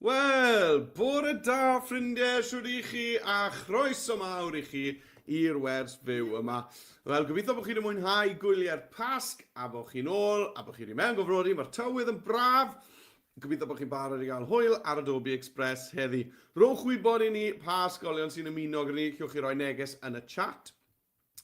Wel, bore da ffrindiau, shwd i chi a chroeso mawr i chi i'r wers fyw yma. Wel, gobeithio bod chi wedi mwynhau gwyliau'r Pasg a bod chi'n ôl a bod chi wedi mewn gofrodi, mae'r tywydd yn braf. Gobeithio bod chi'n barod i gael hwyl ar Adobe Express heddi. Rowch wybod i ni pa ysgolion sy'n ymuno gyda ni, llwch chi roi neges yn y chat.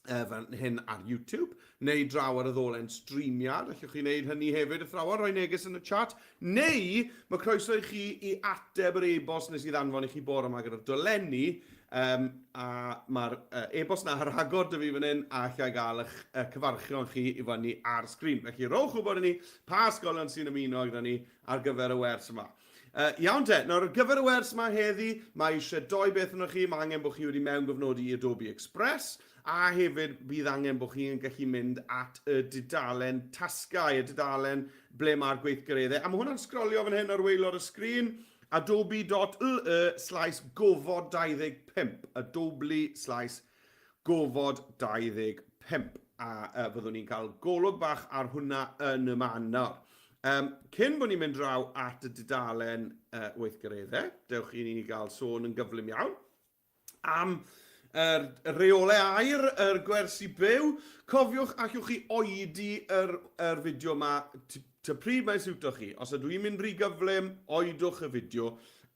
fan hyn ar YouTube, neu draw ar y ddolen streamiad, allwch chi wneud hynny hefyd, athrawon, rhoi neges yn y chat, neu mae croeso i chi i ateb yr e-bost nes i ddanfon i chi bore yma gyda'r dolenni, um, a mae'r uh, e-bost na ar agor dy fi fan hyn, a allai gael eich uh, cyfarchion chi i fyny ar sgrin. Felly rowch wybod i ni pa ysgolion sy'n ymuno gyda ni ar gyfer y wers yma. Uh, iawn te, nawr ar gyfer y wers yma heddi, mae eisiau doi beth yno chi, mae angen bod chi wedi mewngofnodi i Adobe Express, a hefyd bydd angen bod chi'n gallu mynd at y dudalen tasgau, y dudalen ble mae'r gweithgareddau. A mae hwnna'n sgrolio fan hyn ar waelod y sgrin, adobe.ly slaes gofod 25, adobe slaes Gofod 25, a uh, fyddwn ni'n cael golwg bach ar hwnna yn y man nawr. Um, cyn bod ni'n mynd draw at y dudalen uh, weithgareddau, dewch i ni gael sôn yn gyflym iawn am yr reolau air, yr gwersi byw. Cofiwch, allwch chi oedi yr, yr fideo yma Ta pryd mae'n siwto chi. Os ydw i'n mynd rhy gyflym, oedwch y fideo.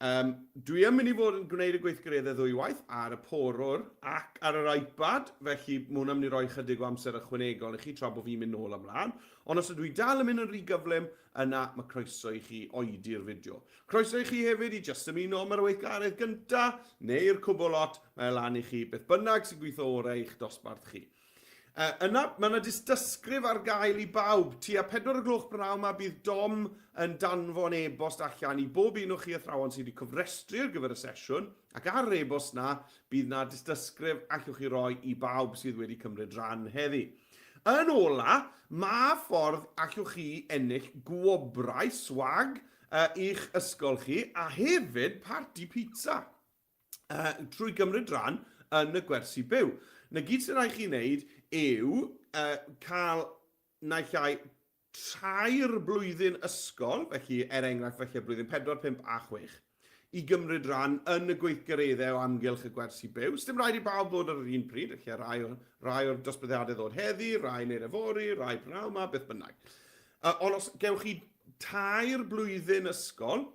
Um, dwi yn mynd i fod yn gwneud y gweithgareddau ddwywaith ar y porwr ac ar yr iPad, felly mae hwnna'n mynd i roi chydig o amser ychwanegol i chi tra bod fi'n mynd nôl ymlaen. Ond os ydw i dal yn mynd yn rhy gyflym, yna mae croeso i chi oedi'r fideo. Croeso i chi hefyd i jyst ymuno am yr weithgaredd gyntaf, neu'r cwbl lot, mae e lan i chi beth bynnag sy'n gweithio orau i'ch dosbarth chi. Uh, yna, mae yna dystysgrif ar gael i bawb. Tua 4 o gloch brynhawn yma bydd Dom yn danfon e-bost allan i bob un o chi athrawon sydd wedi cofrestru ar gyfer y sesiwn, ac ar yr e-bost na, bydd na dystysgrif allwch chi roi i bawb sydd wedi cymryd rhan heddi. Yn ola, mae ffordd allwch chi ennill gwobrau, swag, uh, i'ch ysgol chi, a hefyd parti pizza. uh, trwy gymryd rhan yn y gwersi byw. Na gyd sy'n rhaid chi wneud yw uh, cael naill ai tair blwyddyn ysgol, felly er enghraifft felly blwyddyn 4, 5 a 6, i gymryd rhan yn y gweithgareddau o amgylch y gwersi byw. Sdim rhaid i bawb ddod ar yr un pryd, felly rai, o, rai o'r dosbarthiadau ddod heddi, rai neu'r efory, rai prynhawn yma, beth bynnag. Uh, ond os gewch chi tair blwyddyn ysgol,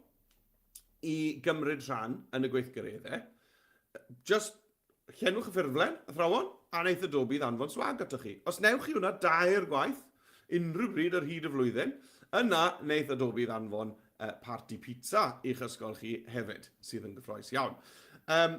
i gymryd rhan yn y gweithgareddau, just llenwch y ffurflen, athrawon, a wneith Adobe ddanfon swag atoch chi. Os newch chi hwnna dair gwaith, unrhyw bryd ar hyd y flwyddyn, yna wneith Adobe ddanfon uh, party pizza i'ch ysgol chi hefyd, sydd yn gyffroes iawn. Um,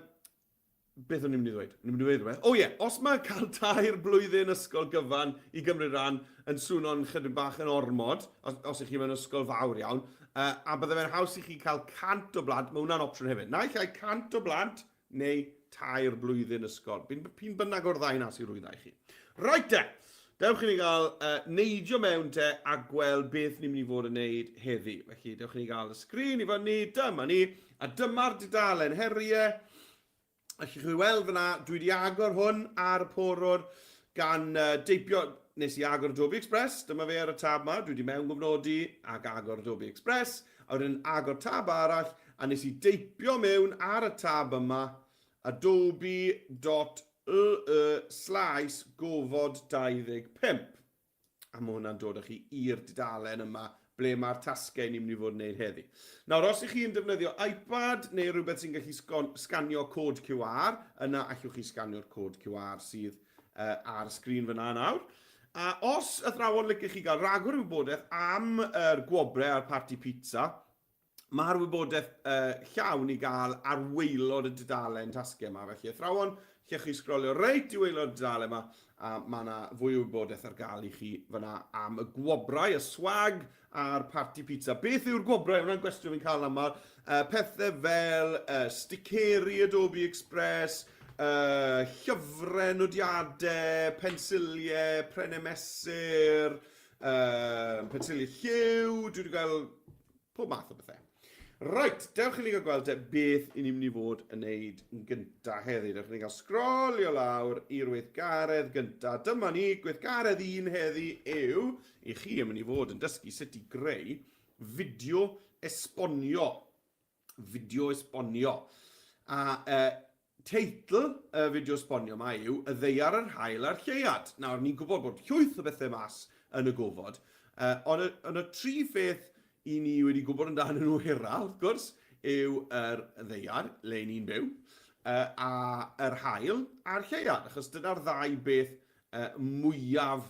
beth o'n i'n mynd i ddweud? O'n i'n mynd i ddweud rhywbeth. O ie, os mae cael tair blwyddyn ysgol gyfan i gymryd rhan yn swno'n chydig bach yn ormod, os, os ych chi mewn ysgol fawr iawn, uh, a bydde fe'n haws i chi cael 100 o blant, mae hwnna'n opsiwn hefyd. Naill ai 100 o blant neu tair blwyddyn ysgol. P'un, p'un bynnag o'r ddau na sy'n rhwydd i chi. Right te! Dewch i ni gael uh, neidio mewn te a gweld beth ni'n mynd i fod yn neud heddi. Felly, dewch i ni gael y sgrin i fyny, dyma ni, a dyma'r dudalen heriau. Allwch chi weld fyna, dwi wedi agor hwn ar y porwr gan uh, deipio, nes i agor Adobe Express, dyma fe ar y tab yma, dwi wedi mewn gofnodi ac agor Adobe Express, a wedyn agor tab arall, a nes i deipio mewn ar y tab yma, adobe.ly slaes gofod 25. A mae hwnna'n dod â chi i'r dudalen yma ble mae'r tasgau ni'n mynd i fod yn gwneud heddi. Nawr, os ych chi'n defnyddio iPad neu rhywbeth sy'n gallu sganio cod QR, yna allwch chi sganio'r cod QR sydd uh, ar y sgrin fyna nawr. A os athrawon liciwch chi gael rhagor o wybodaeth am yr gwobrau a'r parti pizza, Mae'r wybodaeth uh, llawn i gael ar waelod y dudalen tasgau yma. Felly, athrawon, lle chi sgrolio reit i waelod y dudalen yma, a mae yna fwy o wybodaeth ar gael i chi fyna am y gwobrau, y swag a'r party pizza. Beth yw'r gwobrau? Hwna'n gwestiwn fi'n cael aml. Uh, pethau fel uh, sticeri Adobe Express, uh, llyfrau nodiadau, pensiliau, prennau mesur, uh, pensiliau lliw, dwi wedi cael Pob math o bethau. Reit, dewch i ni gael gweld te beth i ni'n mynd i fod yn neud yn gynta heddi. Dewch i ni gael sgrolio lawr i'r weithgaredd gynta. Dyma ni, gweithgaredd un heddi yw i chi yn mynd i fod yn dysgu sut i greu fideo esbonio. Fideo esbonio. A uh, teitl y fideo esbonio yma yw Y Ddaear, yr Haul a'r Lleuad. Nawr, ni'n gwybod bod llwyth o bethau mas yn y gofod, uh, ond y, ond y tri pheth i ni wedi gwybod amdanyn nhw hira, wrth gwrs, yw yr ddaear, le ni'n byw, uh, a yr haul a'r lleuad, achos dyna'r ddau beth uh, mwyaf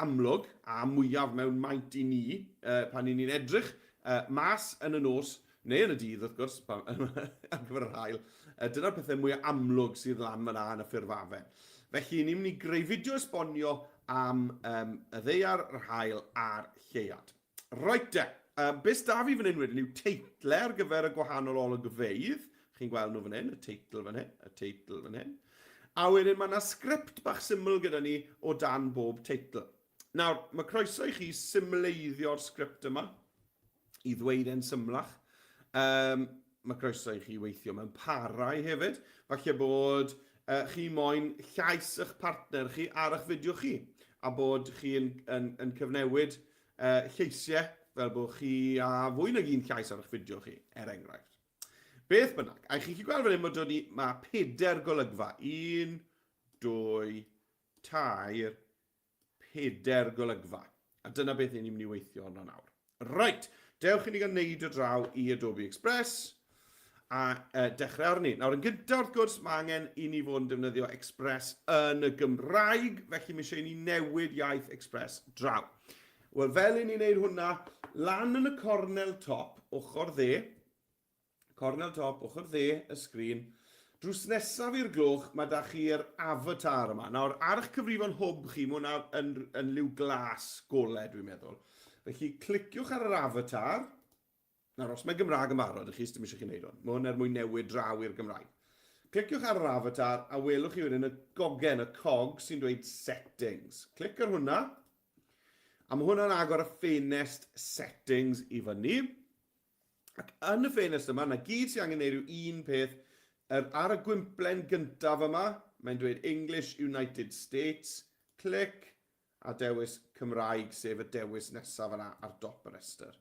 amlwg a mwyaf mewn maint i ni uh, pan i ni'n edrych uh, mas yn y nos, neu yn y dydd wrth gwrs, pan, ar gyfer yr haul, uh, dyna'r pethau mwyaf amlwg sydd lan fyna yn y ffurfafen. Felly, ni'n mynd i greu fideo esbonio am um, y ddaear, yr haul a'r lleuad. Reit de, um, beth s'da fi fan hyn wedyn yw teitle ar gyfer y gwahanol olygfeydd. Chi'n gweld nhw fan hyn, y teitl fan hyn, y teitl fan hyn. A wedyn mae yna sgript bach syml gyda ni o dan bob teitl. Nawr, mae croeso i chi symleiddio'r sgript yma i ddweud e'n symlach. Um, mae croeso i chi weithio mewn parau hefyd. Falle bod uh, chi moyn llais eich partner chi ar eich fideo chi, a bod chi'n yn, yn cyfnewid uh, lleisiau fel bod chi a fwy nag un llais ar eich fideo chi, er enghraifft. Beth bynnag, a chi'n gweld fan hyn bod ni, mae pedair golygfa. Un, dwy, tair, pedair golygfa. A dyna beth ni'n mynd i weithio arno nawr. Reit, dewch i ni gael neud o draw i Adobe Express a uh, dechrau arni. Nawr, yn gyntaf, wrth gwrs, mae angen i ni fod yn defnyddio Express yn y Gymraeg, felly mae eisiau i ni newid iaith Express draw. Wel, fel i ni wneud hwnna, lan yn y cornel top, ochr dde, Cornel top, ochr dde y sgrin. Drws nesaf i'r gloch, mae da chi'r avatar yma. Nawr, ar eich cyfrifon hwb chi, mae hwnna yn, yn liw glas gole, dwi'n meddwl. Felly, cliciwch ar yr avatar. Nawr, os mae Gymraeg yn barod, i chi, dim eisiau chi wneud hwn. Mae hwn er mwyn newid draw i'r Gymraeg. Cliciwch ar yr avatar a welwch chi wedyn y gogen, y cog sy'n dweud settings. Clic ar hwnna. A mae hwnna'n agor y ffenest settings i fyny. Ac yn y ffenest yma, na gyd sy'n angen neud yw un peth. Er, ar y gwymplen gyntaf yma, mae'n dweud English United States. Clic a dewis Cymraeg, sef y dewis nesaf yna ar dop y rhestr.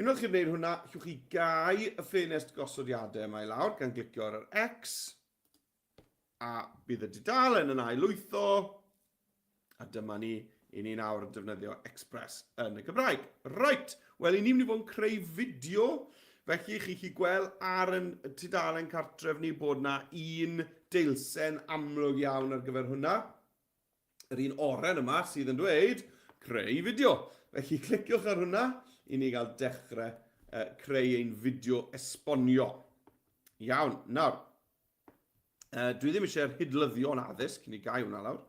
Unwaith chi'n gwneud hwnna, llwch chi gau y ffenest gosodiadau yma i lawr gan glicio ar yr X. A bydd y dudalen yn ail-lwytho, a dyma ni, i ni nawr yn defnyddio Express yn y Gymraeg. Right, wel, i ni'n mynd i fod yn creu fideo, felly chi chi gweld ar yn tudalen cartref ni bod na un deilsen amlwg iawn ar gyfer hwnna. Yr un oren yma sydd yn dweud creu fideo. Felly cliciwch ar hwnna i ni gael dechrau uh, creu ein fideo esbonio. Iawn, nawr, Uh, dwi ddim eisiau'r hidlyddion addysg, ni gau hwnna lawr.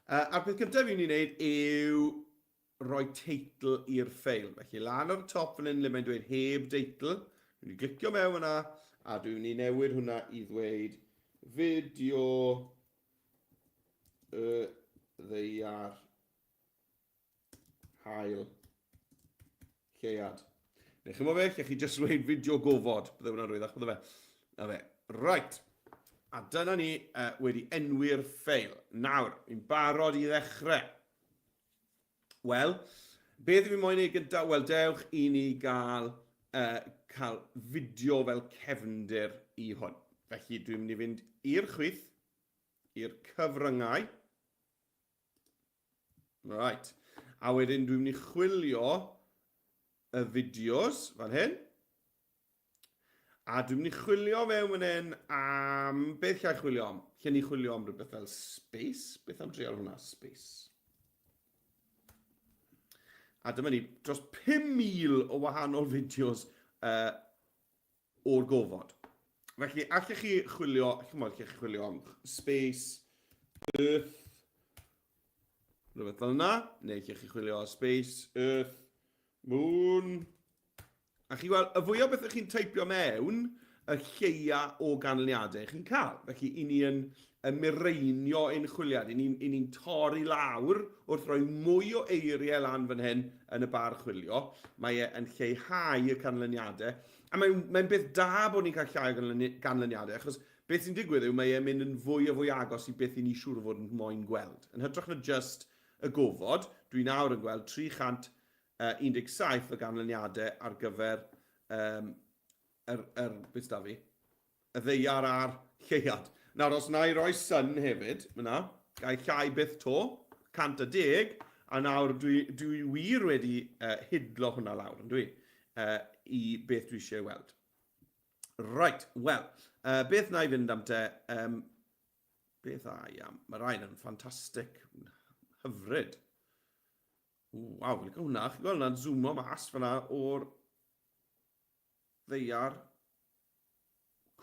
Uh, a'r peth cyntaf i ni wneud yw rhoi teitl i'r ffeil. Felly lan ar y top fan hyn le mae'n dweud heb deitl, dwi'n mynd i glicio mewn yna a dwi'n mynd i newid hwnna i ddweud fideo y ddeiar Haul. Lleuad. Neu chymod be, lle chi jyst dweud fideo gofod. Bydde hwnna'n rwyddach, bydde fe. Na fe. Right. A dyna ni uh, wedi enwi'r ffeil. Nawr, ni'n barod i ddechrau. Wel, beth fi moyn ei gyntaf? Wel, dewch i ni gael, uh, cael fideo fel cefndir i hwn. Felly, dwi'n mynd i fynd i'r chwith, i'r cyfryngau. Right. A wedyn dwi'n mynd i chwilio y fideos fan hyn. A dwi'n mynd i chwilio fewn fan hyn am... Beth lle chwilio am? Lle ni chwilio am rhywbeth fel space? Beth am drial hwnna? Space. A dyma ni, dros 5,000 o wahanol fideos uh, o'r gofod. Felly, allech chi chwilio, chymod, allech chi chwilio am space, earth, rhywbeth fel yna, neu allech chi chwilio space, earth, moon. A chi weld, y fwyaf beth ych chi'n teipio mewn, y lleia o ganlyniadau chi'n cael. Felly, i ni yn yn mireinio ein chwiliad, i ni'n ni torri lawr wrth roi mwy o eiriau lan fan hyn yn y bar chwilio. Mae e yn lleihau y canlyniadau. A mae'n mae beth da bod ni'n cael llai o ganlyniadau, achos beth sy'n digwydd yw mae e'n mynd yn fwy a fwy agos i beth i ni siŵr o fod yn moyn gweld. Yn hytrach na just y gofod, dwi nawr yn gweld 317 o ganlyniadau ar gyfer um, yr, yr, beth da fi, y ddeiar a'r lleuad. Nawr, os na i roi sun hefyd, yna, gai llai byth to, 110, a nawr dwi, dwi wir wedi uh, hidlo hwnna lawr, yn dwi, uh, i beth dwi eisiau weld. Right, wel, uh, beth na i fynd am te? Um, beth a i am? Mae rhain yn ffantastig, hyfryd. Waw, fi'n licio hwnna. Chi'n gweld hwnna'n zoomo mas fyna o'r ddaear.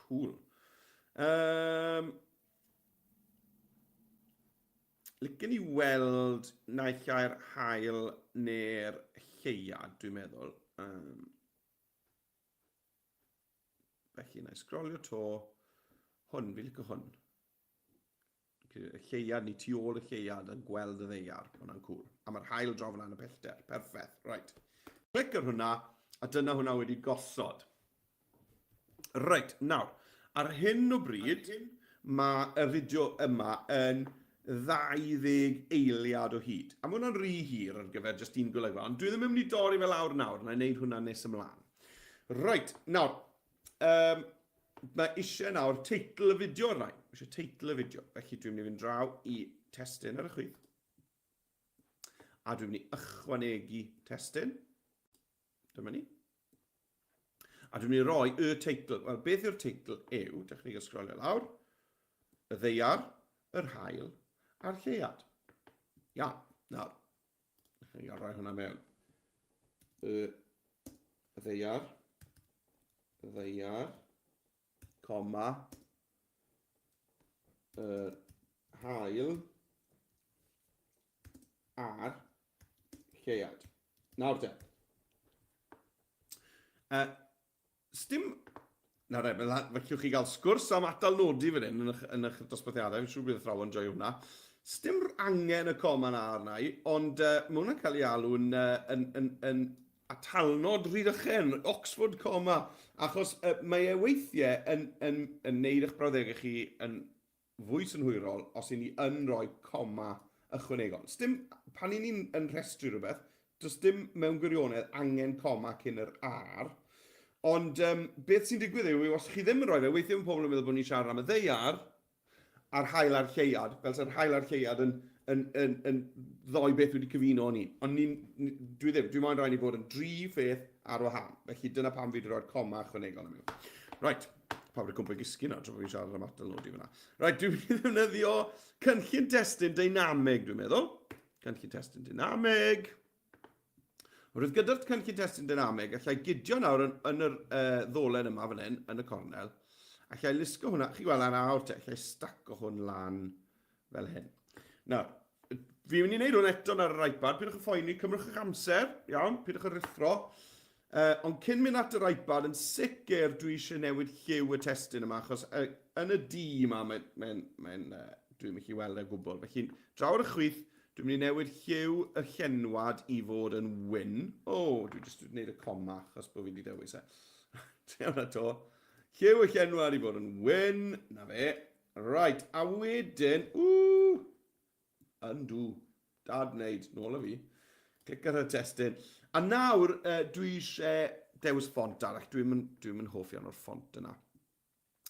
Cool. Um, licen i weld naill ai'r haul neu'r lleuad, dwi'n meddwl. Um, felly, na i sgrolio to. Hwn, fi'n licio hwn. Y lleuad ni tu ôl y lleuad yn gweld y ddeiar. Hwnna'n cool. A mae'r haul draw fyna yn y pellter. Perffaith. Right. Clic ar hwnna, a dyna hwnna wedi gosod. Reit, nawr, ar hyn o bryd, mae y fideo yma yn 20 eiliad o hyd. A mae hwnna'n rhy hir ar gyfer jyst un golygfa, ond dwi ddim yn mynd i dorri fe lawr nawr, na i wneud hwnna nes ymlaen. Reit, nawr, um, mae eisiau nawr teitl y fideo arna i. Mae eisiau teitl y fideo. Felly dwi'n mynd i fynd draw i testun ar y chwith. A dwi'n mynd i ychwanegu testun. Dyma ni. A dwi'n mynd i roi y teitl. Wel, beth yw'r teitl yw, dych chi'n sgrolio lawr, y ddeiar, yr haul a'r lleuad. Ia, nawr, chi'n gael rhoi hwnna mewn. Y ddeiar, y ddeiar, coma, yr haul a'r lleuad. Nawr te. Uh, Sdim... Na re, fe allwch chi gael sgwrs am atal nodi fan hyn yn eich, yn eich dosbarthiadau. Fi'n siŵr bydd athrawon joio hwnna. Sdim angen y coma na arna i, ond uh, mae hwnna'n cael ei alw'n uh, yn, yn, yn atalnod Rhydychen, Oxford comma, achos uh, mae e weithiau yn, yn, yn neud eich brawddegau chi yn fwy synhwyrol os 'y ni yn rhoi coma ychwanegol. Sdim, pan 'y ni'n yn rhestru rhywbeth, does dim mewn gwirionedd angen coma cyn yr R, ond um, beth sy'n digwydd yw, os chi ddim yn rhoi fe, weithiau mae pobl yn meddwl bod ni'n siarad am y ddeiar, a'r haul a'r lleuad, fel sa'r haul a'r lleuad yn, yn, yn, yn ddoi beth wedi cyfuno yn un. Ond ni, dwi ddim, dwi moyn rhaid ni fod yn dri pheth ar wahân. Felly dyna pam fi wedi rhoi'r coma ychwanegol yma. Right, pawb wedi cwmpa gysgu nawr, tra bod fi'n siarad am atal nodi fyna. Right, dwi'n mynd i ddefnyddio cynllun testun deinamig, dwi'n meddwl. Cynllun testun deinamig. Roedd gyda'r cynllun testun deinamig, allai gydio nawr yn, yn yr uh, ddolen yma fan hyn, yn y cornel. Allai lusgo hwnna, chi gweld ar awr te, allai staco hwn lan fel hyn. Nawr, fi'n mynd i wneud hwn eto ar yr iPad, pidwch yn phoeni, cymrwch eich amser, iawn, pidwch yn rhuthro. Uh, ond cyn mynd at yr iPad, yn sicr dwi eisiau newid lliw y testun yma, achos uh, yn y du yma, mae'n, mae mae uh, dwi'n mynd i weld e gwbl. Felly, draw ar y chwith, dwi'n mynd i newid lliw y llenwad i fod yn wyn. O, oh, dwi jyst wedi gwneud y coma, achos bod fi wedi dewis e. Trio hwnna to. Lliw y llenwad i fod yn wyn, na fe. Right, a wedyn, ww, undo, dad wneud, nôl â fi. Clic ar y testun. A nawr, uh, dwi eisiau dewis ffont arall. Dwi'n mynd, dwi mynd hoff iawn o'r ffont yna.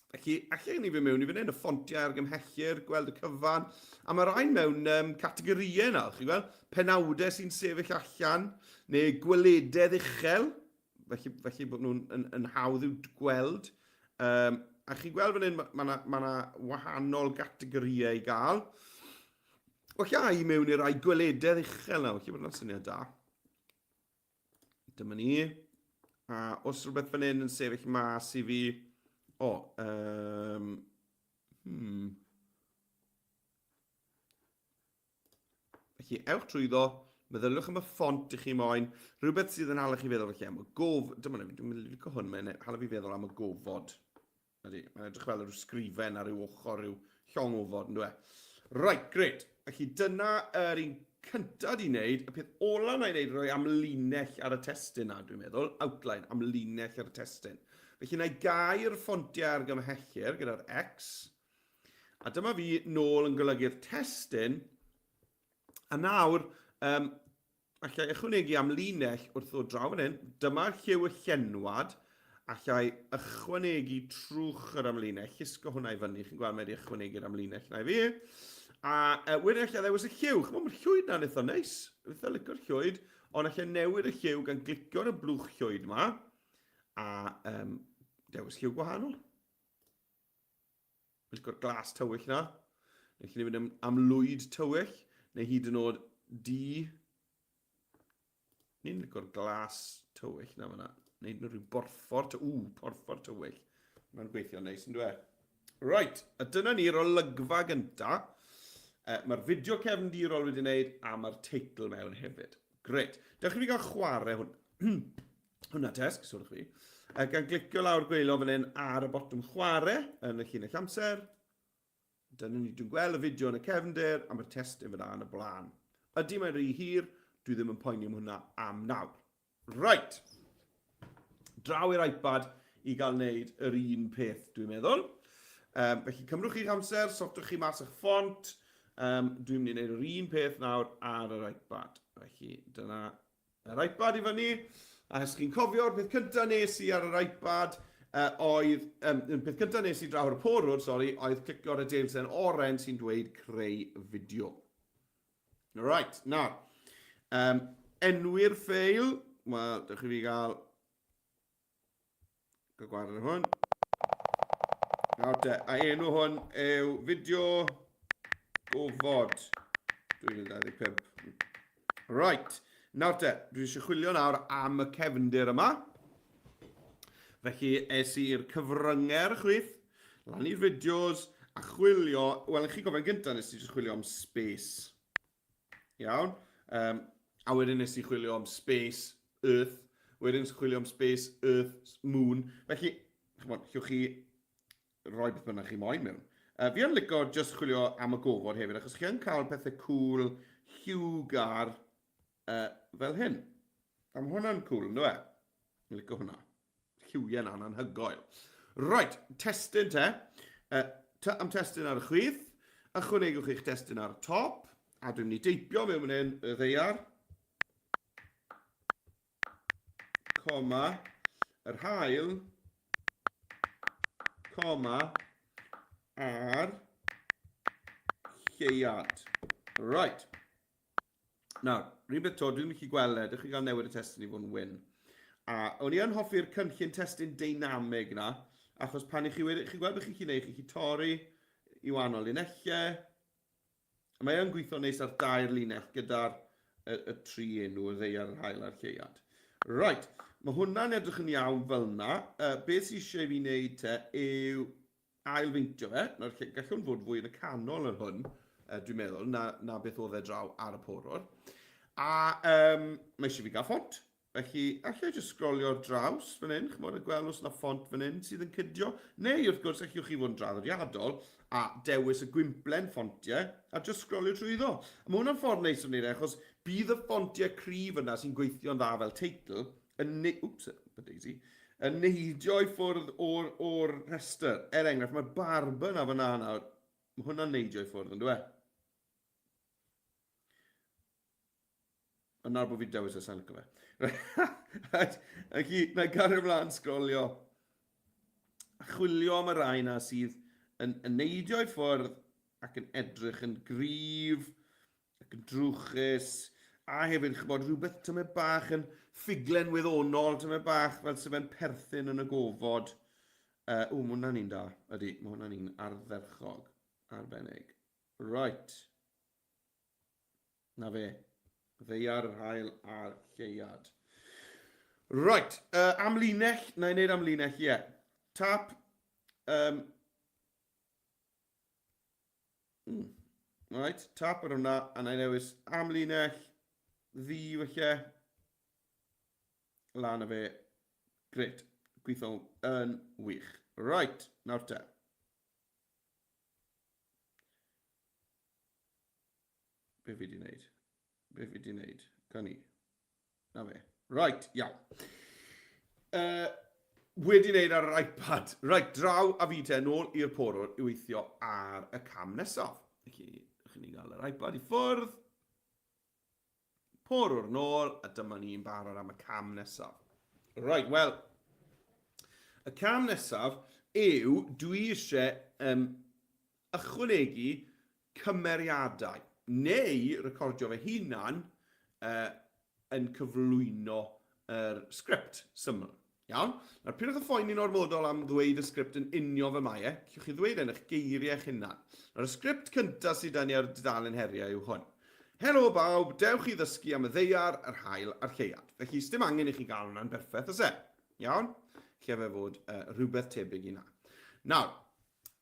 Felly, allai ni fy mewn i fan hyn, y ffontiau argymhellir, gweld y cyfan. A mae rhain mewn um, categorïau nawr, chi'n gweld? Penawdau sy'n sefyll allan, neu gwelededd uchel. felly, felly bod nhw'n yn, yn hawdd i'w gweld. Um, a chi'n gweld fan hyn, mae yna ma, ma wahanol gategorïau i gael. Felly a i mewn i'r rai gwelededd uchel nawr, felly bod hwnna'n syniad da. Dyma ni. A os rhywbeth fan hyn yn sefyll mas i fi... O, um, Felly, ewch trwyddo, meddyliwch am y ffont i chi moyn, rhywbeth sydd yn hala chi feddwl felly am y gof... Dyma ni, dwi'n licio hwn, mae'n hala fi feddwl am y gofod. Ydy, mae'n edrych fel rhyw sgrifen ar ryw ochr, rhyw llong ofod, yn dweud. Right, great. Felly dyna yr un cyntaf di wneud. Y peth ola na i wneud rhoi amlinell ar y testun na, dwi'n meddwl. Outline, amlinell ar y testun. Felly na i gau'r ffontiau argymhellir gyda'r X. A dyma fi nôl yn golygu'r testun. A nawr, um, allai ychwanegu am linell wrth ddod draw fan hyn. Dyma lliw y llenwad. Allai ychwanegu trwch yr amlinell, llusgo hwnna i fyny, chi'n gweld mae wedi ychwanegu'r amlinell na i fi. A wedyn allai ddewis y lliw. Chymod, mae'r llwyd na'n eitha neis. Eitha licio'r llwyd, ond allai newid y lliw gan glicio ar y blwch llwyd yma a um, dewis lliw gwahanol. Licio'r glas tywyll na. Neu lle ni fynd am, am lwyd tywyll, neu hyd yn oed du. Ni'n licio'r glas tywyll na fyna. Neu hyd yn oed rhyw borffor, ww, porffor tywyll. Mae'n gweithio'n neis, yn dweud. Right, a dyna ni'r olygfa gynta. E, mae'r fideo cefndirol wedi wneud a mae'r teitl mewn hefyd. Gret. Dewch i fi gael chwarae hwn. Hwnna tesg, sôn chi. E, gan glicio lawr gweilo fan hyn ar y botwm chwarae yn y llinell amser. Dyna ni, dwi'n gweld y fideo yn y cefndir a mae'r testun fyna yn y blaen. Ydy mae'n rhy hir, dwi ddim yn poeni am hwnna am nawr. Right. Draw i'r iPad i gael wneud yr un peth, dwi'n meddwl. Um, felly cymrwch chi'ch amser, sortwch chi mas eich ffont. Um, dwi'n mynd i wneud yr un peth nawr ar yr iPad. Felly dyna yr iPad i fyny. A os chi'n cofio'r peth cyntaf nes i ar yr iPad uh, oedd, um, y peth cyntaf nes i draw ar y porwr, sori, oedd clicio ar y deilsen oren sy'n dweud creu fideo. Right, nawr, um, enwi'r ffeil, wel, dewch i fi gael Gael gwared ar hwn. Nawr te, a enw hwn yw fideo gofod 2025. Right, nawr te, dwi eisiau chwilio nawr am y cefndir yma. Felly es i'r cyfryngau ar y chwith, lan i'r fideos, a chwilio, wel, chi'n gofyn gyntaf, nes i jyst chwilio am space. Iawn. Um, a wedyn nes i chwilio am Space, Earth. Wedyn nes i chwilio am Space, Earth, Moon. Felly, chymod, llwch chi roi beth bynnag chi moyn mewn. Uh, fi yn licio just chwilio am y gofod hefyd, achos chi yn cael pethau cool, lliwgar, uh, fel hyn. A mae hwnna'n cool, ynddo e? Fi'n licio hwnna. Lliwiau na'n anhygoel. Right, testun te. Uh, am testun ar y chwith. Ychwanegwch eich testun ar y top. A dwi'n mynd i deipio mewn fan hyn y ddeiar. Coma. Yr hael. Coma. A'r lleuad. Right. Nawr, rhywun beth to, dwi'n gallu gweld e, dych chi'n cael newid y testun i fod yn wyn. A o'n i yn hoffi'r cynllun testun deinamig na, achos pan i chi wedi, chi'n gweld beth chi'n gallu gwneud, chi'n gallu torri i wahanol linellau. A mae yn gweithio neis ar dair linell gyda'r y, y tri enw, y ddeiar, yr hael a'r lleuad. Right, mae hwnna'n edrych yn iawn fel yna. Uh, beth sydd eisiau i fi wneud te yw ail-feintio fe. Nawr, lle, gallwn fod fwy yn y canol yn hwn, uh, dwi'n meddwl, na, na beth oedd e draw ar y porwr. A um, mae eisiau fi gael ffont. Felly, allai jyst sgrolio ar draws fan hyn, chymod, a gweld os yna ffont fan hyn sydd yn cydio. Neu, wrth gwrs, allwch chi fod yn draddodiadol a dewis y gwymplen ffontiau a jyst sgrolio trwyddo. A mae hwnna'n ffordd neis o wneud e, achos bydd y ffontiau cryf yna sy'n gweithio'n dda fel teitl yn ne... Oops, a daisy. Yn neidio i ffwrdd o'r, or rhestr. Er enghraifft, mae'r barber na fyna nawr. Mae hwnna'n neidio i ffwrdd, yn dweud? Ond nawr bod fi'n dewis e, sa'n licio fe. Right, felly, na i gario ymlaen sgrolio. A chwilio am y rai na sydd yn, yn neidio i ffwrdd ac yn edrych yn gryf ac yn drwchus, a hefyd, chybod, rhywbeth tymed bach yn ffuglen wyddonol, tymed bach fel sydd fe'n perthyn yn y gofod. Uh, o, mae hwnna'n un da. Ydy, mae hwnna'n un ardderchog. Arbennig. Right. Na fe. Ddeiar, yr hael a'r lleuad. Right. Uh, amlinell. Na i wneud amlinell, ie. Yeah. Tap. Um, Mm. Right, tap ar hwnna, a na i newis amlinell, ddi falle. Lan a fe. Gret. Gweithio yn wych. Right, nawr te. Be fi di wneud? Be fi di wneud? Gan i. Na fe. Right, iawn. Uh, wedi wneud ar yr iPad. Right, draw a fi te nôl i'r porwr i weithio ar y cam nesaf. Felly, chi'n ni gael yr iPad i ffwrdd. Porwr nôl, a dyma ni'n barod am y cam nesaf. Right, wel, Y cam nesaf yw dwi eisiau um, ychwanegu cymeriadau neu recordio fy hunan uh, yn cyflwyno yr sgript syml. Iawn? Nawr, peidiwch â phoeni'n ormodol am ddweud y sgript yn union fel mae e. Gallwch chi ddweud e yn eich geiriau eich hunan. Nawr, y sgript cyntaf sydd 'da ni ar y dudalen heriau yw hwn. Helo bawb, dewch i ddysgu am y ddaear, yr haul a'r lleuad. Felly, sdim angen i chi gael hwnna'n berffaith, oes e? Iawn? Lle fe fod uh, rhywbeth tebyg i na. Nawr,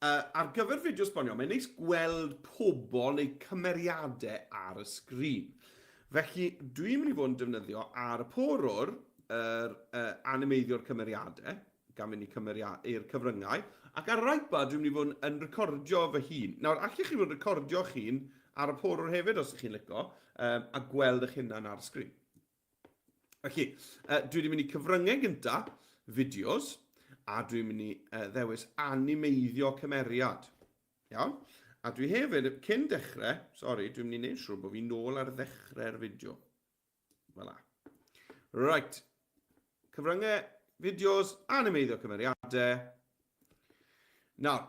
Uh, ar gyfer fideo sbonio, mae'n neis gweld pobl neu cymeriadau ar y sgrin. Felly, dwi'n mynd i fod yn defnyddio ar y porwr yr uh, animeiddio'r cymeriadau, gan fynd i'r cyfryngau, ac ar yr iPad dwi'n mynd i fod yn recordio fy hun. Nawr, allech chi fod yn recordio'ch hun ar y porwr hefyd os ydych chi'n licio, um, a gweld eich hunan ar y sgrin. Felly, uh, dwi wedi mynd i cyfryngau gynta, fideos, a dwi'n mynd i uh, ddewis animeiddio cymeriad. Iawn? A dwi hefyd, cyn dechrau, sori, dwi'n mynd i wneud siŵr bod fi nôl ar ddechrau'r fideo. Fel la. Right. Cyfryngau, fideos, animeiddio cymeriadau. Nawr,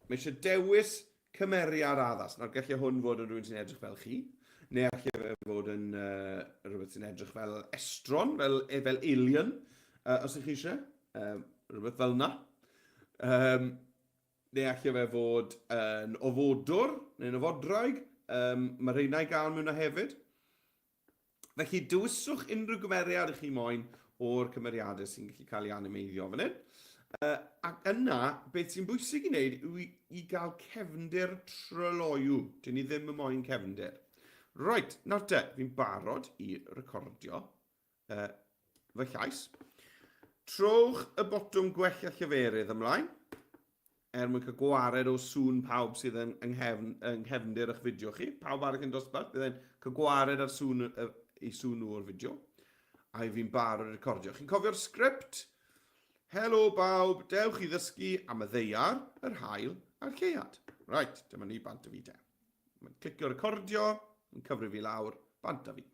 mae eisiau dewis cymeriad addas. Nawr, gallai hwn fod yn rhywun sy'n edrych fel chi, neu allai fe fod yn uh, rhywbeth sy'n edrych fel estron, fel, e, fel alien, uh, os ydych chi eisiau. Um, rhywbeth fel yna. Um, neu allai fe fod yn ofodwr, neu'n ofodraig. Um, mae rheina i gael mewn hefyd. Felly, dewiswch unrhyw gymeriad ych chi moyn o'r cymeriadau sy'n gallu cael ei animeiddio fan hyn. Uh, ac yna, beth sy'n bwysig i wneud yw i, i gael cefndir tryloyw. Dyn ni ddim yn moyn cefndir. Right, nawr te, fi'n barod i recordio uh, fy llais. Trowch y botwm gwella lleferydd ymlaen er mwyn cael gwared o sŵn pawb sydd yn, yng, nghefn, yng nghefndir eich fideo chi. Pawb arall yn dosbarth, bydd e'n cael gwared ar sŵn, i sŵn nhw o'r fideo. A i fi'n barod i recordio. Chi'n cofio'r sgript? Helo bawb, dewch i ddysgu am y ddeiar, yr haul a'r lleuad. Right, dyma ni bant a fi de. Mae'n clicio recordio, yn cyfrif fi lawr, bant a fi.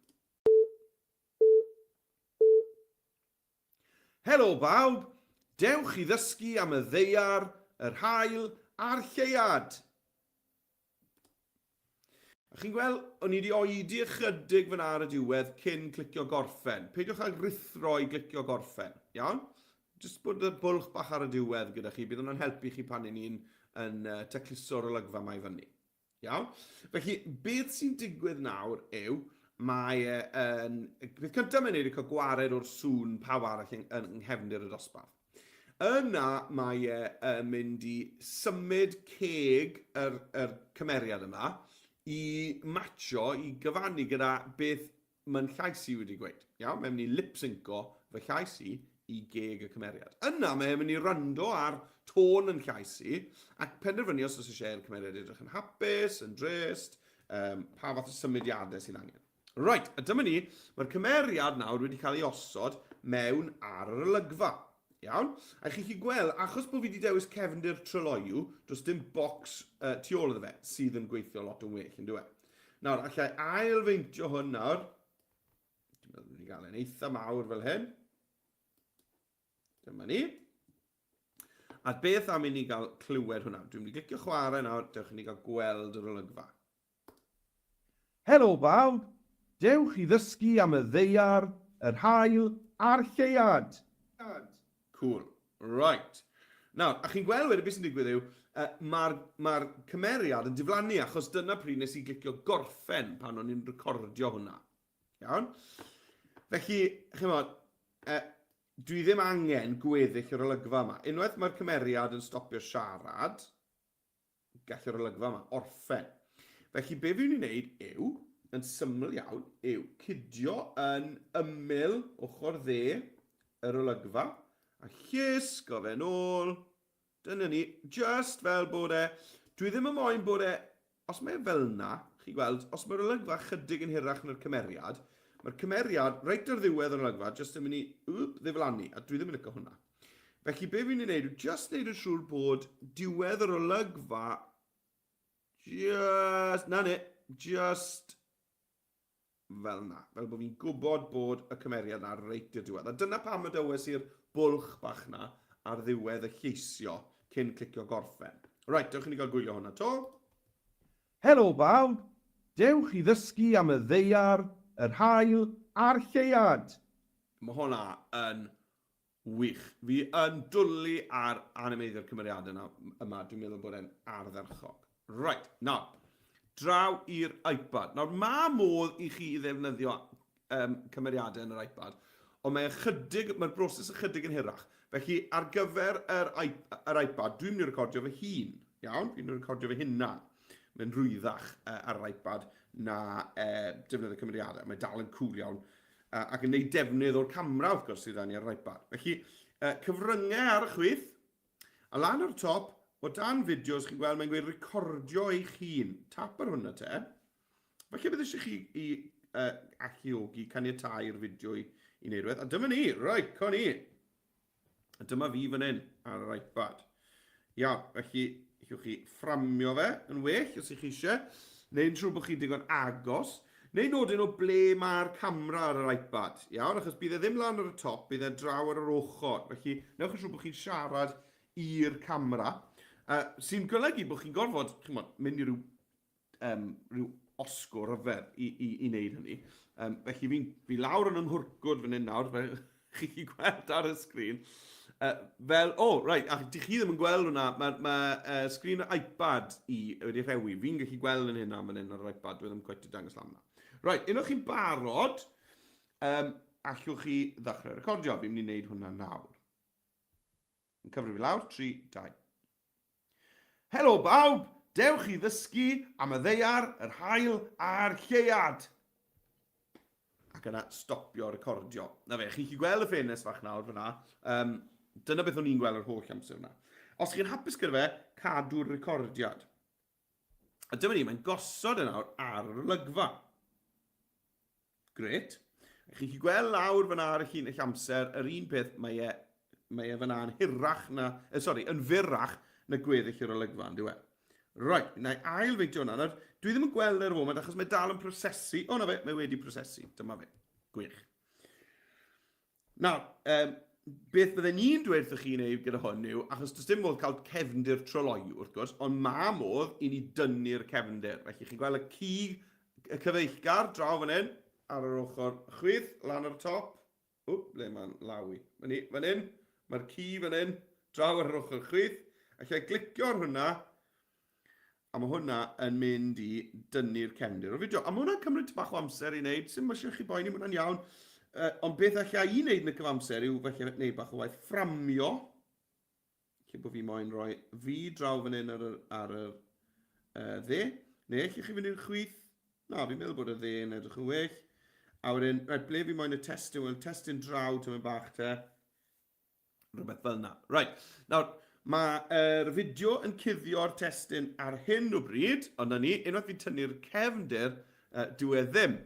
Helo bawb! Dewch i ddysgu am y ddaear, yr haul a'r lleuad! A chi'n gweld, o'n i wedi oedi ychydig fyna ar y diwedd cyn clicio gorffen. Peidiwch â ruthro i glicio gorffen, iawn? Jyst bod y bwlch bach ar y diwedd gyda chi, bydd hwnna'n helpu chi pan i ni'n yn, uh, tacluso'r olygfa yma i fyny. Iawn? Felly, beth sy'n digwydd nawr yw, mae e yn... Beth cyntaf mae'n neud yw cael gwared o'r sŵn pawb arall yng, yng nghefndir y dosbarth. Yna mae e yn mynd i symud ceg yr, yr cymeriad yma i matcho, i gyfannu gyda beth mae'n llais i wedi gweud. Iawn, mae'n mynd i lip-synco fy llais i i geg y cymeriad. Yna mae'n mynd i rando ar tôn yn llais i ac penderfynu os oes eisiau i'r cymeriad edrych yn hapus, yn drist, um, pa fath o symudiadau sydd angen. Right, a dyma ni, mae'r cymeriad nawr wedi cael ei osod mewn ar yr olygfa. Iawn? A chi chi gweld, achos bod fi wedi dewis cefndir tryloyw, does dim bocs uh, tu ôl iddo fe sydd yn gweithio lot yn well, yn dweud. Nawr, allai ail-feintio hwn nawr. Dwi'n meddwl bod ni gael e'n eitha mawr fel hyn. Dyma ni. A beth am i ni gael clywed hwnna? Dwi'n mynd i glicio chwarae nawr, dewch i ni gael gweld yr olygfa. Helo bawb! Dewch i ddysgu am y ddaear, yr haul a'r lleuad! Cool. Right. Nawr, a chi'n gweld wedyn beth sy'n digwydd yw, uh, mae'r ma cymeriad yn diflannu achos dyna pryd nes i glicio gorffen pan o'n i'n recordio hwnna. Iawn? Felly, chi'n uh, dwi ddim angen gweddill yr olygfa yma. Unwaith mae'r cymeriad yn stopio siarad, gall yr olygfa yma orffen. Felly be fi'n ei wneud yw, yn syml iawn, yw cydio yn ymyl ochr dde yr olygfa a llusgo fe nôl. Dyna ni, just fel bod e, dwi ddim yn moyn bod e, os mae e fel yna, chi gweld, os mae'r olygfa chydig yn hirach na'r cymeriad, mae'r cymeriad reit ar ddiwedd yr olygfa jyst yn mynd i, wp, ddiflannu, a dwi ddim yn licio hwnna. Felly be fi'n ei wneud yw just wneud yn siŵr bod diwedd yr olygfa just, na ni, just fel na. Fel bod fi'n gwybod bod y cymeriad na reit i'r diwedd. A dyna pam y dywes i'r bwlch bach na ar ddiwedd y lleisio cyn clicio gorffen. Reit, dewch i ni gael gwylio hwnna 'to. Helo bawb! Dewch i ddysgu am y ddaear, yr haul a'r lleuad! Mae hwnna yn wych. Fi yn dwlu ar animeiddio'r cymeriadau yna, yma. Dwi'n meddwl bod e'n ardderchog. Right, nawr, draw i'r iPad. Nawr, mae modd i chi ddefnyddio um, cymeriadau yn yr iPad, ond mae ychydig, mae'r broses ychydig yn hirach. Felly, ar gyfer yr, yr iPad, dwi'n mynd i recordio fy hun. Iawn, dwi'n mynd i recordio fy hunan. Mae'n rwyddach uh, ar yr iPad na uh, defnyddio cymeriadau. Mae dal yn cool iawn uh, ac yn gwneud defnydd o'r camera, wrth gwrs, sydd â ni ar yr iPad. Felly, uh, cyfryngau ar y chwith, a lan ar y top, o dan fideos, chi'n gweld mae'n gweud recordio eich hun. Tap ar hwnna te. Falle bydd eisiau chi i uh, alluogi caniatáu i'r fideo i, i wneud rhywbeth. A dyma ni, right, co ni. A dyma fi fan hyn ar yr iPad. Iawn, felly allwch chi fframio fe yn well os ych chi eisiau, neu'n siŵr bod chi'n digon agos, neu nodyn o ble mae'r camera ar yr iPad. Iawn, achos bydd e ddim lan ar y top, bydd e draw ar yr ochr. Felly, newch yn siŵr bod chi'n siarad i'r camera, uh, sy'n golygu bod chi'n gorfod, chimod, mynd i ryw um, rhyw osgo rhyfedd i, i, i wneud hynny. Um, felly fi'n fi lawr yn ynghwrcwd fan hyn nawr, fel chi chi gweld ar y sgrin. Uh, fel, o, oh, right, a di chi ddim yn gweld hwnna, mae ma, uh, sgrin yr iPad i wedi rhewi. Fi'n gallu gweld yn hynna fan hyn ar yr iPad, dwi ddim cweit i dangos lan yna. Right, unwaith chi'n barod, um, allwch chi ddechrau recordio. Fi'n mynd i wneud hwnna nawr. Yn cyfrif i lawr, 3, 2. Helo bawb! Dewch i ddysgu am y ddaear, yr haul a'r lleuad! Ac yna stopio recordio. Na fe, chi'n gallu gweld y ffenest fach nawr fyna. Um, dyna beth o'n i'n gweld yr holl amser yna. Os chi'n hapus gyda fe, cadw'r recordiad. A dyma ni, mae'n gosod e nawr ar yr olygfa. Grêt. Chi'n gallu gweld lawr fyna ar y llinell amser, yr un peth, mae e, mae e fyna yn hirach na, eh, sori, yn fyrrach na gweddill yr olygfa, yn dyw e? Right, na i ail fideo hwnna. Nawr, dwi ddim yn gweld ar y foment achos mae dal yn prosesu. O, na fe, mae wedi prosesu. Dyma fe. Gwych. Nawr, um, beth bydden ni'n dweud wrthych chi'n ei gyda hwn yw, achos does dim modd cael cefndir troloiw, wrth gwrs, ond mae modd i ni dynnu'r cefndir. Felly chi'n gweld y cig y cyfeillgar draw fan hyn, ar yr ochr chwith, lan ar y top. Wp, le mae'n law i? Fan, fan hyn, mae'r ci fan hyn, draw ar yr ochr chwith. Allai glicio ar hwnna, a mae hwnna yn mynd i dynnu'r cefndir o'r fideo. A mae hwnna'n cymryd bach o amser i wneud, sy'n eisiau chi boeni, mae hwnna'n iawn. Uh, ond beth allai i wneud yn y cyfamser yw felly wneud bach o waith fframio. Lle bod fi moyn rhoi fi draw fan hyn ar yr, ar yr uh, dde. Neu allwch chi fynd i'r chwith. Na, fi'n meddwl bod y dde yn edrych yn well. A wedyn, right, ble fi moyn y testun? Wel, testun draw tymed bach te. Rhywbeth fel yna. Right, nawr, mae'r fideo yn cuddio'r testun ar hyn o bryd, ond na ni, unwaith fi'n tynnu'r cefndir, uh, dyw e ddim.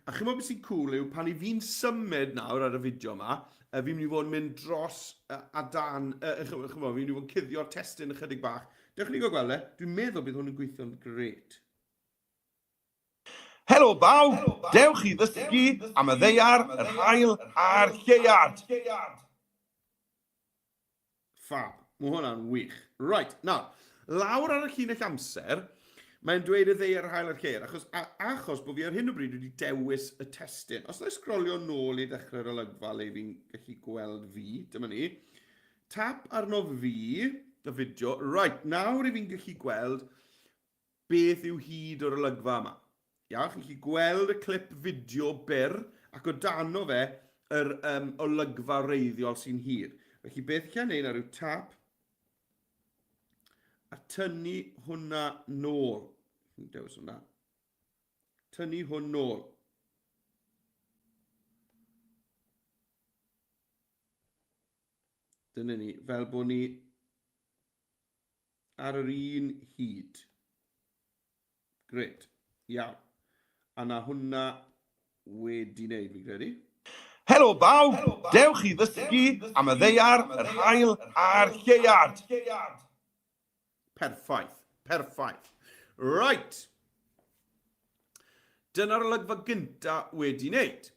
A chimod beth sy'n cool yw, pan i fi'n symud nawr ar y fideo yma, uh, fi'n mynd i fod yn mynd dros uh, a dan, uh, chimod, fi'n mynd i fod yn cuddio'r testun ychydig bach. Dewch i ni gael gweld e, dwi'n meddwl bydd hwn yn gweithio'n gret. Helo bawb! Dewch i ddysgu am y ddaear, yr haul a'r lleuad! Fab. Mae hwnna'n wych. Right, nawr, lawr ar y llinell amser, mae'n dweud y ddaear, yr haul a'r lleuad, achos, a, achos bod fi ar hyn o bryd wedi dewis y testun. Os na i sgrolio nôl i ddechrau'r olygfa le fi'n gallu gweld fi, dyma ni, tap arno fi, y fideo, right, nawr i fi'n gallu gweld Beth yw hyd yr olygfa yma? Iawn, chi'n gallu gweld y clip fideo byr ac o dano fe yr um, olygfa wreiddiol sy'n hir. Felly beth chi'n neud nawr yw tap a tynnu hwnna nôl. Chi'n dewis hwnna. Tynnu hwn nôl. Dyna ni, fel bod ni Ar yr un hyd. Grêt. Iawn. A na hwnna wedi wneud, fi'n credu. Helo bawb! Dewch i ddysgu am y ddaear, yr haul a'r lleuad! Perffaith. Perffaith. Right. Dyna'r olygfa gynta wedi wneud.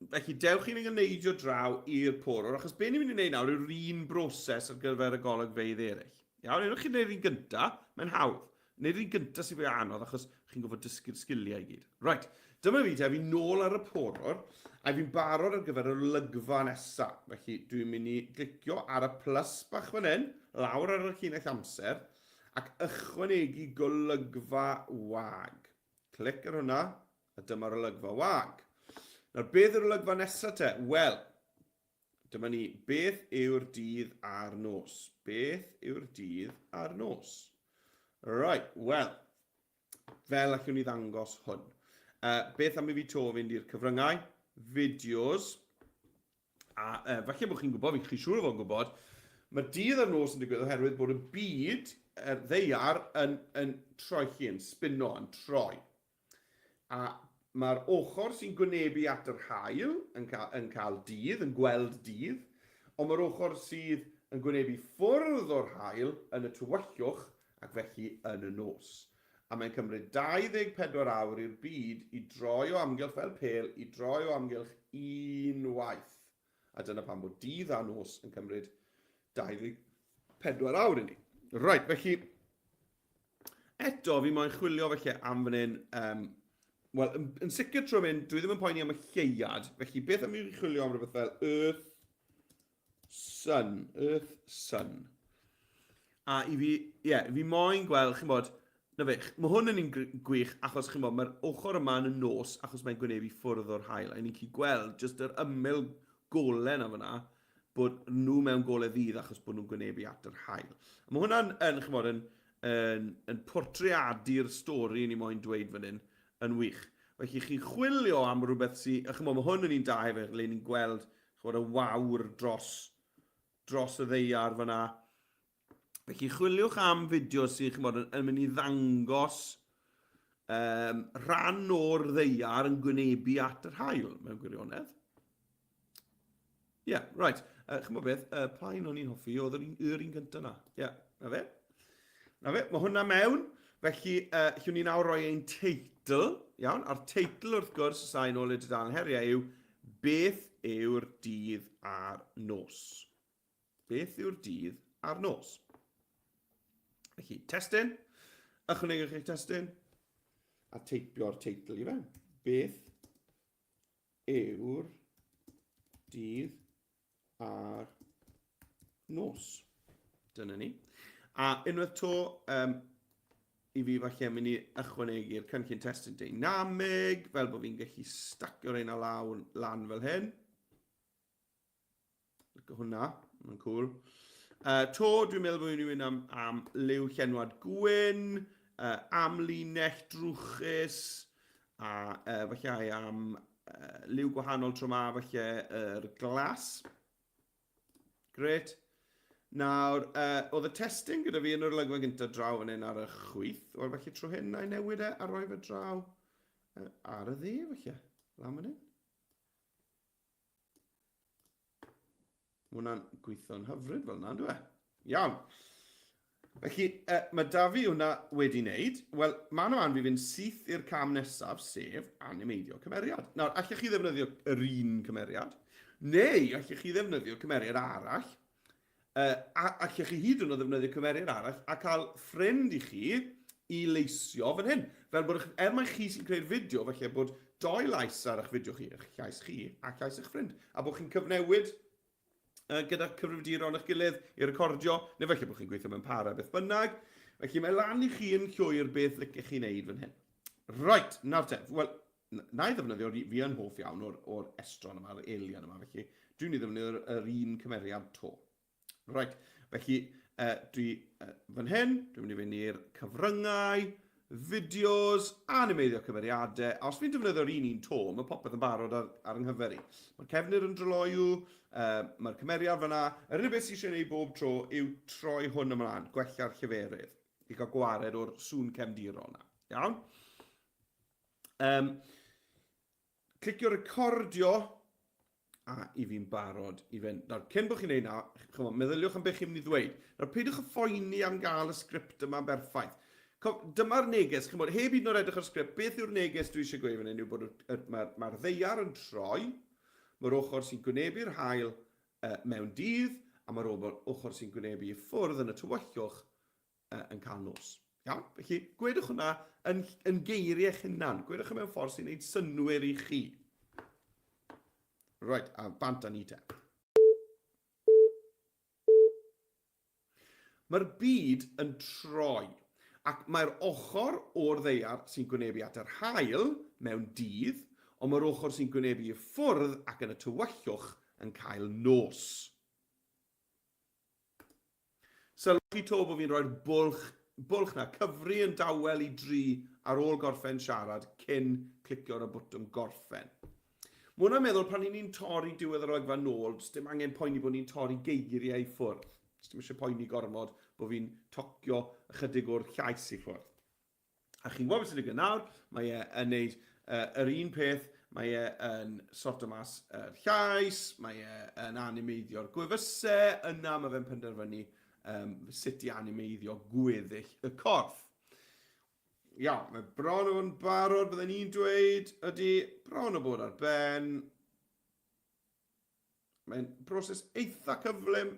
Felly, dewch i ni neidio draw i'r porwr, achos be ni'n mynd i wneud nawr yw'r un broses ar gyfer y golygfeydd eraill. Iawn, unwaith chi'n gwneud un gynta, mae'n hawdd. Wneud un gynta sy'n fwy anodd, achos chi'n gofod dysgu'r sgiliau i gyd. Right, dyma fi te, fi nôl ar y porwr, a fi'n barod ar gyfer yr olygfa nesa. Felly, dwi'n mynd i glicio ar y plus bach fan hyn, lawr ar y llinell amser, ac ychwanegu golygfa wag. Clic ar hwnna, a dyma'r olygfa wag. Nawr, beth yw'r olygfa nesaf te? Wel, dyma ni, beth yw'r dydd a'r nos? Beth yw'r dydd a'r nos? Right, wel, fel allwn ni ddangos hwn. Beth am i fi to fynd i'r cyfryngau, fideos, A falle bod chi'n gwybod, fi'n siŵr o fod yn gwybod, mae dydd a'r nos yn digwydd oherwydd bod y byd, yr ddeiar, yn, yn troelli, yn spino, yn troi. A mae'r ochr sy'n gwynebu at yr haul yn cael, yn cael dydd, yn gweld dydd, ond mae'r ochr sydd yn gwynebu ffwrdd o'r haul yn y tywyllwch ac felly yn y nos. A mae'n cymryd 24 awr i'r byd i droi o amgylch fel pêl, i droi o amgylch unwaith. A dyna pam bod dydd a nos yn cymryd 24 awr i ni. Right, felly, eto fi moyn chwilio felly am fan hyn, um, wel, yn, yn sicr trwy mynd, dwi ddim yn poeni am y lleuad, felly beth am i fi chwilio am rhywbeth fel Earth Sun, Earth Sun. A i fi, ie, yeah, fi moyn gweld, chi'n bod, na fe, mae hwn yn un gwych achos chi'n bod, mae'r ochr yma yn y nos achos mae'n gwynebu ffwrdd o'r haul. A ni'n gallu gweld jyst yr ymyl gole na fyna, bod nhw mewn gole ddydd achos bod nhw'n gwynebu at yr haul. A mae hwnna'n, yn, chi'n bod, yn, yn, yn portreadu'r stori ni moyn dweud fan hyn yn wych. Felly chi'n chwilio am rhywbeth sy'n, chi'n bod, mae hwn yn un da hefyd, le ni'n gweld Ch'mod, y wawr dros, dros y ddeiar fyna. Felly chwiliwch am fideo sy'n ch'mod, yn, yn mynd i ddangos um, rhan o'r ddeiar yn gwynebu at yr haul, mewn gwirionedd. Ie, yeah, right. Ch'mod beth, pa un o'n i'n hoffi, oedd yr un, yr un gyntaf na. Ie, yeah, na fe. Na fe, mae hwnna mewn. Felly, llwn ni nawr roi ein teitl, iawn, a'r teitl wrth gwrs, os ai'n ôl i'r dudalen heriau, yw Beth yw'r dydd a'r nos? Beth yw'r dydd a'r nos? Felly, testun, ychwanegwch eich testun, a teipio'r teitl i fewn. Beth yw'r dydd a'r nos. Dyna ni. A unwaith to, um, i fi falle mynd i ychwanegu'r cynllun testun deinamig, fel bod fi'n gallu stacio'r ein lawr lan fel hyn. Lyco hwnna, mae'n cool. To, dwi'n meddwl bod fi'n mynd am, am liw llenwad gwyn, am linell drwchus, a falle am liw gwahanol tro ma, falle yr glas. Gret. Nawr, uh, oedd y testyn gyda fi yn yr olygfa gyntaf draw fan hyn ar y chwith. Wel, felly tro hyn, na i newid e a roi fe draw uh, ar y dde, felly. Lan fan hyn. Mae hwnna'n gweithio'n hyfryd fel yna, ynddo e? Iawn. Felly, uh, mae da fi hwnna wedi wneud. Wel, man o man fi fynd syth i'r cam nesaf, sef animeiddio cymeriad. Nawr, allech chi ddefnyddio yr un cymeriad, neu allech chi ddefnyddio cymeriad arall, uh, a allech chi hyd yn oed ddefnyddio cymeriad arall a cael ffrind i chi i leisio fan hyn. Fel bod, er mai chi sy'n creu'r fideo, felly bod doi lais ar eich fideo chi, eich llais chi a llais eich ffrind, a bod chi'n cyfnewid uh, gyda cyfrifiaduron eich gilydd i recordio, neu felly bod chi'n gweithio mewn para, beth bynnag. Felly mae lan i chi yn llwyr beth licech chi wneud fan hyn. Right, nawr te, wel, na i ddefnyddio, fi yn hoff iawn o'r, or estron yma, yr alien yma, felly dwi'n ei ddefnyddio'r yr un cymeriad to. Reit, felly uh, dwi uh, fan hyn, dwi'n mynd i fynd i'r cyfryngau, fideos, animeiddio cymeriadau. A os fi'n defnyddio'r un un to, mae popeth yn barod ar, ar yng nghyfer i. Mae'r cefnir yn dryloyw, uh, mae'r cymeriad fyna. Yr unig beth sydd eisiau gwneud bob tro yw troi hwn ymlaen, gwella'r lleferydd, i gael gwared o'r sŵn cefndirol yna. Iawn? Um, Clicio recordio a i fi'n barod i fynd. Nawr, cyn bod chi'n neud na, chymod, meddyliwch am beth chi'n mynd i ddweud. Nawr, peidiwch â phoeni am gael y sgript yma'n berffaith. Dyma'r neges, chymod, heb hyd yn oed edrych ar sgript, beth yw'r neges dwi eisiau gweud fan hyn yw bod mae'r mae, mae ddaear yn troi. Mae'r ochr sy'n gwynebu'r haul uh, mewn dydd, a mae'r ochr sy'n gwynebu i ffwrdd yn y tywyllwch uh, yn cael nos. Iawn? Felly, gwedwch hwnna yn, yn geiriau eich hunan. Gwedwch e mewn ffordd sy'n gwneud synnwyr i chi. Right, a bant â ni te. Mae'r byd yn troi, ac mae'r ochr o'r ddaear sy'n gwynebu at yr haul mewn dydd, ond mae'r ochr sy'n gwynebu i ffwrdd ac yn y tywyllwch yn cael nos. Sylwch chi 'to bod fi'n rhoi'r bwlch, bwlch 'na, cyfri yn dawel i dri ar ôl gorffen siarad cyn clicio ar y botwm gorffen. Mae hwnna'n meddwl pan 'y ni'n torri diwedd yr olygfa nôl, does dim angen poeni bod ni'n torri geiriau i ffwrdd. Does dim eisiau poeni gormod bod fi'n tocio ychydig o'r llais i ffwrdd. A chi'n gwybod beth sy'n digwydd nawr, mae e yn neud uh, yr un peth, mae e yn sorto mas yr llais, mae e yn animeiddio'r gwefusau, yna mae fe'n penderfynu um, sut i animeiddio gweddill y corff. Iawn, mae bron o fod yn barod, bydden ni'n dweud, ydy, bron o bod ar ben. Mae'n broses eitha cyflym.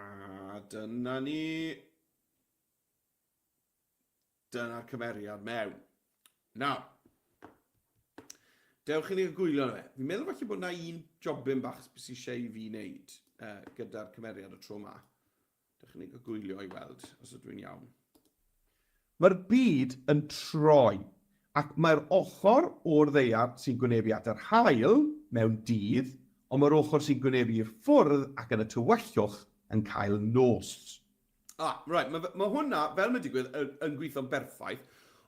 A dyna ni. Dyna'r cymeriad mewn. Nawr, dewch i ni gwylio fe. Fi'n meddwl falle bod na un jobyn bach sy'n eisiau i fi wneud uh, gyda'r cymeriad y tro yma. Dewch i ni gael gwylio i weld os ydw i'n iawn. Mae'r byd yn troi, ac mae'r ochr o'r ddaear sy'n gwynebu at yr haul mewn dydd, ond mae'r ochr sy'n gwynebu i ffwrdd ac yn y tywyllwch yn cael nos. Ah, right, mae, mae hwnna, fel mae'n digwydd, yn, yn gweithio'n berffaith,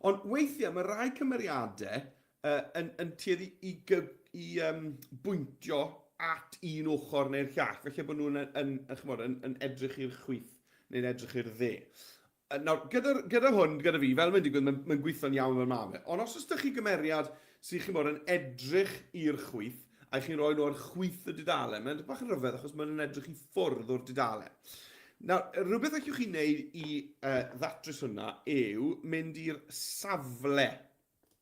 ond weithiau mae rai cymeriadau uh, yn, yn tueddu i, i um, bwyntio at un ochr neu'r llall, felly bod nhw'n yn, yn, yn, chymod, yn, yn edrych i'r chwith neu'n edrych i'r dde. Nawr, gyda, gyda hwn, gyda fi, fel mae'n digwydd, mae'n mae gweithio'n iawn fel mae fe. Ond os oes ydych chi gymeriad sy'n chi'n bod yn edrych i'r chwith, a chi'n rhoi nhw ar chwith y dudalen, mae'n bach yn rhyfedd achos mae'n edrych i ffwrdd o'r dudalen. Nawr, rhywbeth allwch chi wneud i uh, ddatrys hwnna yw mynd i'r safle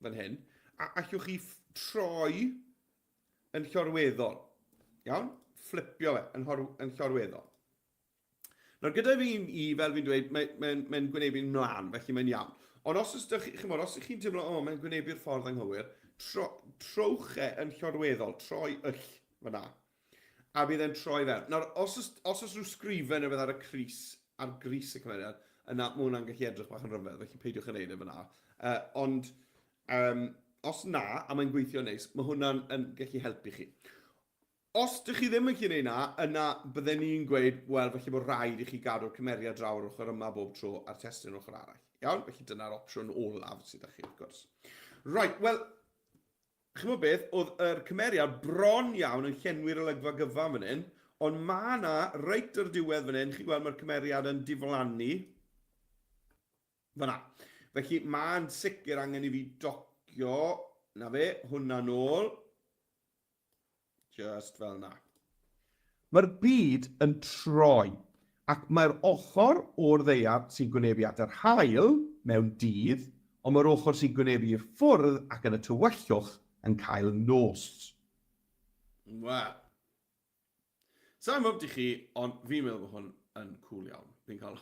fan hyn, a allwch chi troi yn llorweddol. Iawn? Fflipio fe yn, hor, yn llorweddol. Nawr gyda fi i, fel fi'n dweud, mae'n mae, mae gwynebu'n mlaen, felly mae'n iawn. Ond os ydych chi, chymod, os ydych chi'n teimlo, o, oh, mae'n gwynebu'r ffordd anghywir, tro, trowch e yn llorweddol, troi yll fyna. A bydd e'n troi fel. Nawr, os oes, os oes rhyw sgrifen neu beth ar y cris, ar gris y cymeriad, yna mae hwnna'n gallu edrych bach yn rhyfedd, felly peidiwch yn neud e fyna. Uh, ond, um, os na, a mae'n gweithio neis, mae hwnna'n yn gallu helpu chi. Os dych chi ddim yn gallu neud 'na, yna bydden ni'n gweud, wel, felly bod rhaid i chi gadw'r cymeriad draw ar ochr yma bob tro a'r testun ochr arall. Iawn? Felly dyna'r opsiwn olaf sydd â chi, wrth gwrs. Right, wel, chymod beth, oedd yr cymeriad bron iawn yn llenwi'r olygfa gyfan fan hyn, ond mae yna, reit ar y diwedd fan hyn, chi'n gweld mae'r cymeriad yn diflannu fyna. Felly mae'n sicr angen i fi docio, na fe, hwnna nôl. Just fel 'na. Mae'r byd yn troi, ac mae'r ochr o'r ddaear sy'n gwynebu at yr haul mewn dydd, ond mae'r ochr sy'n gwynebu i ffwrdd ac yn y tywyllwch yn cael nos. Wel, Sa i'n gwybod i chi, ond fi'n meddwl bod hwn yn cŵl iawn. Fi'n cael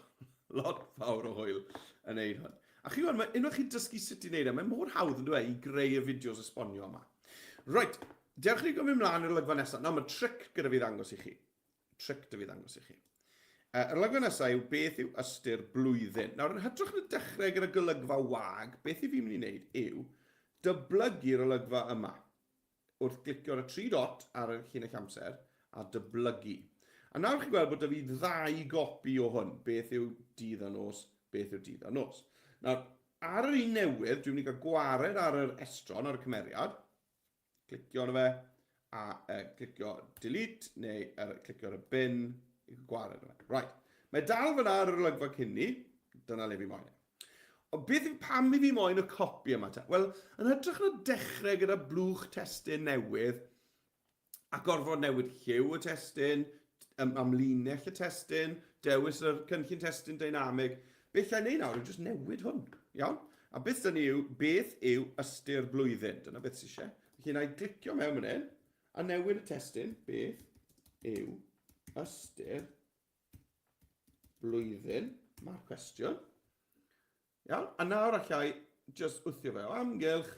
lot fawr o hwyl yn neud hwn. A chi'n gwybod, mae unwaith chi'n dysgu sut i wneud e, mae mor hawdd yn dweud i greu y fideos esbonio yma. Right, dewch ni gymryd mlaen i'r olygfa nesaf. Nawr, mae tric gyda fi ddangos i chi. Tric gyda fi ddangos i chi. Uh, yr olygfa nesaf yw beth yw ystyr blwyddyn. Nawr, yn hytrach na dechrau gyda golygfa wag, beth i fi'n mynd i wneud yw dyblygu'r olygfa yma. wrth glicio ar y tri dot ar y llinell amser a dyblygu. A nawr chi'n gweld bod 'da fi ddau gopi o hwn, beth yw dydd a nos, beth yw dydd a nos. Nawr, ar yr un newydd, dwi'n mynd i gael gwared ar yr estron, ar y cymeriad, clicio arno fe, a uh, clicio delete, neu er, clicio ar y bin, i gael gwared arno fe. Right. Mae dal fyna ar yr olygfa cyn ni, dyna le fi moyn e. Ond beth yw pam i fi moyn y copi yma ta? Wel, yn hytrach na dechrau gyda blwch testun newydd a gorfod newid lliw y testun, amlinell y testun, dewis yr cynllun testun deinamig, beth llai wneud nawr yw jyst newid hwn, iawn? A beth dyn ni yw, beth yw ystyr blwyddyn? Dyna beth sy'n eisiau. Felly na i glicio mewn fan hyn a newid y testun, beth yw ystyr blwyddyn, mae'r cwestiwn. Iawn, a nawr allai just wthio fe o amgylch.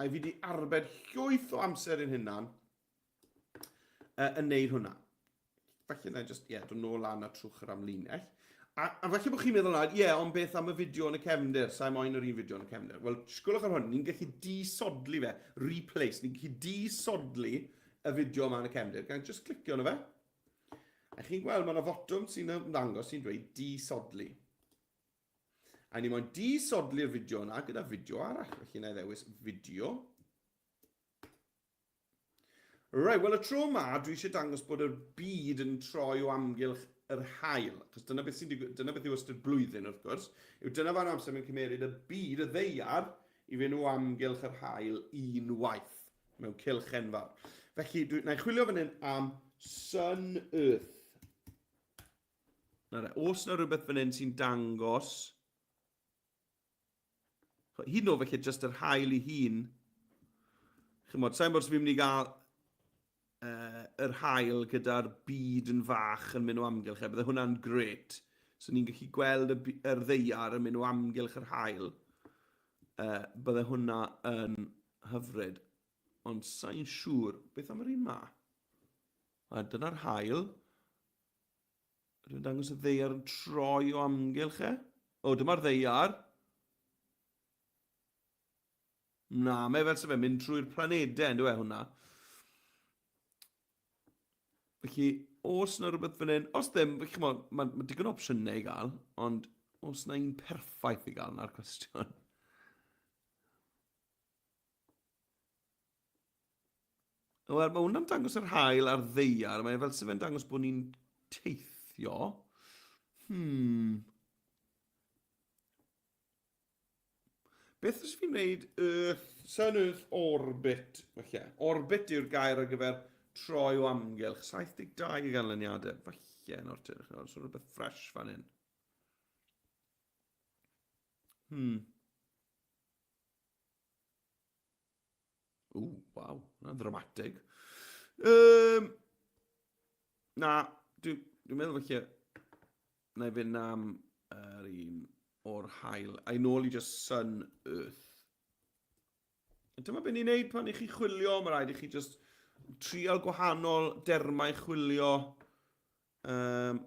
A fi wedi arbed llwyth o amser i'n hunan yn neud hwnna. Falle na just, ie, yeah, dod nôl lan a trwch yr amlinell. A falle bod chi'n meddwl na, ie, yeah, ond beth am y fideo yn y cefndir? Sa'i moyn yr un fideo yn y cefndir. Wel, sgwlwch ar hwn, ni'n gallu disodli fe, replace, ni'n gallu disodli y fideo yma yn y cefndir, gan just clicio arno fe. A chi'n gweld, mae yna fotwm sy'n ymddangos sy'n dweud disodli. A ni moyn disodli'r fideo yna gyda fideo arall. Felly na i ddewis fideo. Right, wel y tro yma dwi eisiau dangos bod y byd yn troi o amgylch yr haul. Achos dyna beth, sy'n dyna beth yw ystyr blwyddyn wrth gwrs. Yw dyna fan amser mae'n cymeryd y byd, y ddeiar, i fynd o amgylch yr haul unwaith mewn cylch enfawr. Felly, dwi, na i chwilio fan hyn am Sun Earth. Nawr, oes na rhywbeth fan hyn sy'n dangos... Hyd yn oed felly, jyst yr hael ei hun. Chymod, sa'n bod fi'n mynd i gael uh, yr hael gyda'r byd yn fach yn mynd o amgylch e. Bydde hwnna'n gret. So ni'n gallu gweld y, yr ddeiar yn mynd o amgylch yr hael. Uh, bydde hwnna yn hyfryd. Ond sa'n siŵr, beth am yr un ma? A dyna'r hael. Ydw i'n dangos y ddeiar yn troi o amgylch e? O, dyma'r ddeiar. Na, mae fel sef e'n mynd trwy'r planedau, yn dweud hwnna. Felly, os na rhywbeth fan hyn, os ddim, chymod, mae, mae digon o opsiynau i gael, ond os na un perffaith i gael, na'r cwestiwn. Wel, mae hwnna'n dangos yr hael a'r ddeiar. Mae e fel sydd fe'n dangos bod ni'n teithio. Beth os fi'n gwneud Earth, Sun Earth Orbit, falle? Orbit yw'r gair ar gyfer troi o amgylch. 72 o ganlyniadau, falle, nawr te, so rhywbeth fresh fan hyn. Ww, waw, hwnna'n ddramatig. Um, na, dwi'n dwi meddwl felly, na i fynd am yr un o'r hael. A i nôl i just Sun Earth. A dyma beth ni'n neud pan i chi chwilio, mae rhaid i chi just trial gwahanol dermau chwilio. Um,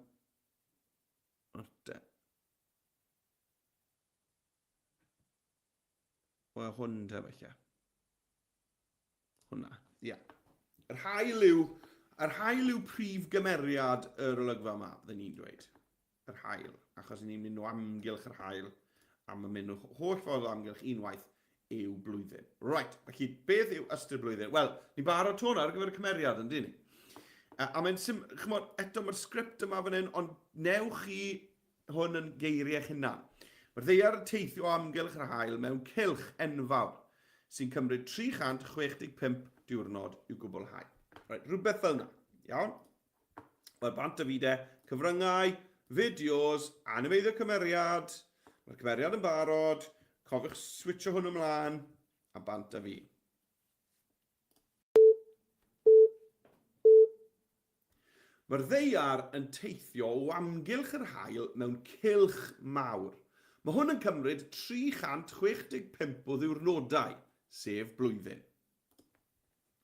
Wel, hwn te, falle. Hwna, ie. Yeah. Yr hael yw, yr hael yw prif gymeriad yr olygfa yma, fydden ni'n dweud. Yr hael, achos ni'n mynd o amgylch yr hael, a mae'n mynd o holl ffordd o amgylch unwaith yw blwyddyn. Right, felly beth yw ystyr blwyddyn? Wel, ni'n barod to ar gyfer y cymeriad, yn dyn ni? A, a mae'n sim, chymod, eto mae'r sgript yma fan hyn, ond newch chi hwn yn geiriau'ch hunan. Mae'r ddaear yn teithio o amgylch yr haul mewn cylch enfawr sy'n cymryd 365 diwrnod i'w gwblhau. Right, rhywbeth fel yna. Iawn? Wel, bant a fi de, cyfryngau, fideos, animeiddio cymeriad, mae'r cymeriad yn barod, cofiwch switcho hwn ymlaen, a bant a fi. Mae'r ddaear yn teithio o amgylch yr haul mewn cylch mawr. Mae hwn yn cymryd 365 o ddiwrnodau, sef blwyddyn.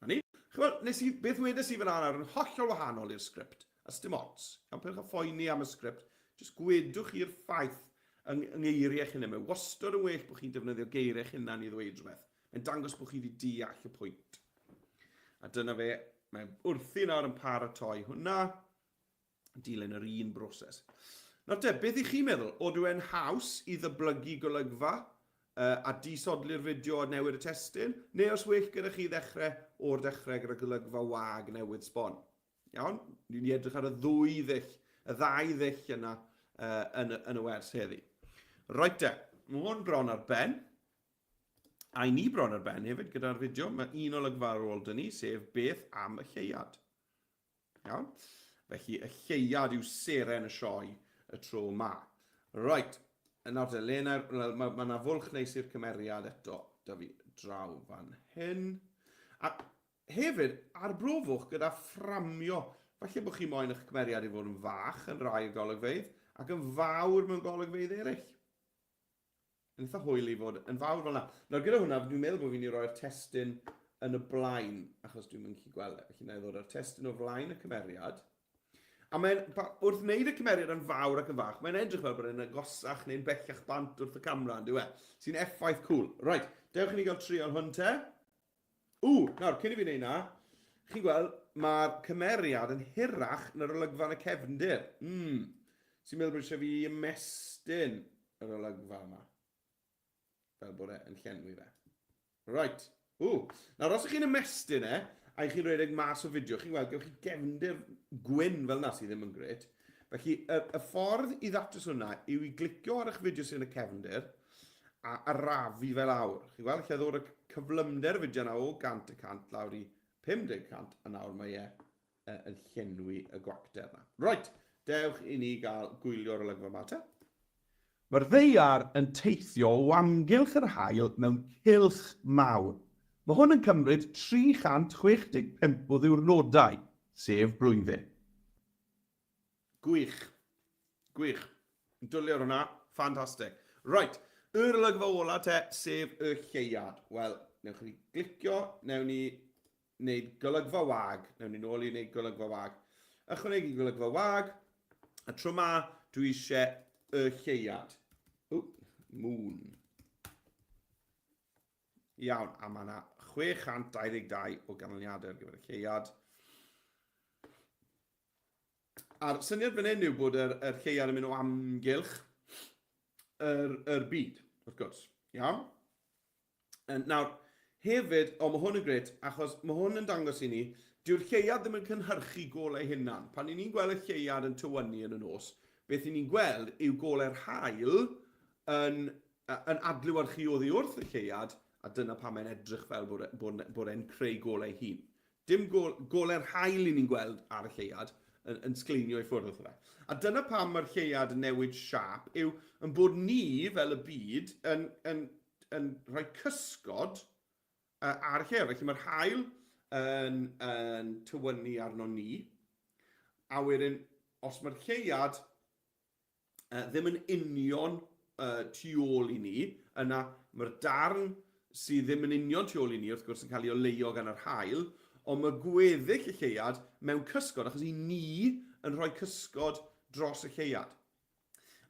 Na ni. Chymod, nes i, beth wedes i fan nawr yn hollol wahanol i'r sgript, a sdim ots. Iawn, peidiwch â phoeni am y sgript, jyst gwedwch chi'r ffaith yng, yng ngeiriau eich hunain. Mae wastad yn well bod chi'n defnyddio geiriau eich hunain i ddweud rhywbeth. Mae'n dangos bod chi wedi deall y pwynt. A dyna fe, mae wrthi nawr yn paratoi hwnna, dilyn yr un broses. Nawr te, beth i chi'n meddwl? O, dwi e'n haws i ddyblygu golygfa uh, a disodli'r fideo a newid y testun? Neu os well gyda chi ddechrau o'r dechrau gyda golygfa wag newydd sbon? Iawn? Ni'n edrych ar y ddwy ddull, y ddau ddull yna uh, yn, yn y wers heddi. Reit te, mae hwn bron ar ben. A i ni bron ar ben hefyd gyda'r fideo, mae un olygfa ar ôl dyn ni, sef beth am y lleuad. Iawn? Felly y lleuad yw seren y sioe y tro ma. Right. Nawr te, le na, mae ma, ma 'na fwlch neis i'r cymeriad eto da fi draw fan hyn. A hefyd, arbrofwch gyda fframio. Falle bod chi moyn eich cymeriad i fod yn fach yn rai o golygfeydd ac yn fawr mewn golygfeydd eraill. Yn eitha hwyl i fod yn fawr fel yna. Nawr gyda hwnna, dwi'n meddwl bod fi'n i roi'r testun yn y blaen, achos dwi'n mynd gallu gweld e. Felly na i ddod â'r testun o flaen y cymeriad. A mae'n, wrth wneud y cymeriad yn fawr ac yn fach, mae'n edrych fel bod e'n agosach neu'n bellach bant wrth y camera, yn dyw e? Sy'n effaith cool. Right, dewch i ni gael trial hwn te. Ww, nawr, cyn i fi wneud na, chi'n gweld, mae'r cymeriad yn hirach na'r olygfa yn y cefndir. Mm. Sy'n meddwl bod eisiau fi ymestyn yr olygfa yma. Fel bod e yn llenwi fe. Right. Ww. Nawr, os ych chi'n ymestyn e, a i chi'n rhedeg mas o fideo, chi'n gweld, gewch chi gefndir gwyn fel yna sydd ddim yn gret. Felly, y, y ffordd i ddatrys hwnna yw i glicio ar eich fideo sydd yn y cefndir a arafu fe lawr. Chi'n gweld, lle ddod y cyflymder y fideo yna o 100 y cant lawr i 50 y cant, a nawr mae e yn llenwi y gwacter yna. Right, dewch i ni gael gwylio'r olygfa yma te. Mae'r ddaear yn teithio o amgylch yr haul mewn cylch mawr. Mae hwn yn cymryd 365 o ddiwrnodau, sef blwyddyn. Gwych. Gwych. Yn dwlu ar hwnna. Ffantastig. Right. Yr olygfa ola te, sef y lleuad. Wel, newch chi glicio, newn ni wneud golygfa wag. Newn ni nôl i wneud golygfa wag. Ychwanegu golygfa wag. A tro ma, dwi eisiau y lleuad. Ww, moon. Iawn, a mae yna 622 o ganlyniadau ar gyfer y lleuad. A'r syniad fan hyn yw bod yr, yr lleuad yn mynd o amgylch yr, yr byd, wrth gwrs. Iawn? Nawr, hefyd, o, mae hwn yn gret, achos mae hwn yn dangos i ni, dyw'r lleuad ddim yn cynhyrchu golau hunan. Pan i ni'n gweld y lleuad yn tywynnu yn y nos, beth i ni'n gweld yw golau'r haul yn, yn adlewyrchu oddi wrth y lleuad, a dyna pam mae'n edrych fel bod, e, bod, bod e'n creu golau hun. Dim gol, golau'r haul i ni'n gweld ar y lleuad yn, yn sgleinio i ffwrdd wrtho fe. A dyna pam mae'r lleuad yn newid siâp, yw yn bod ni fel y byd yn, yn yn rhoi cysgod uh, ar y lleuad. Felly mae'r haul yn, yn tywynnu arno ni, a wedyn, os mae'r lleuad uh, ddim yn union uh, tu ôl i ni, yna mae'r darn sydd ddim yn union tu ôl i ni, wrth gwrs, yn cael ei oleuo gan yr haul, ond mae gweddill y lleuad mewn cysgod, achos i ni yn rhoi cysgod dros y lleuad.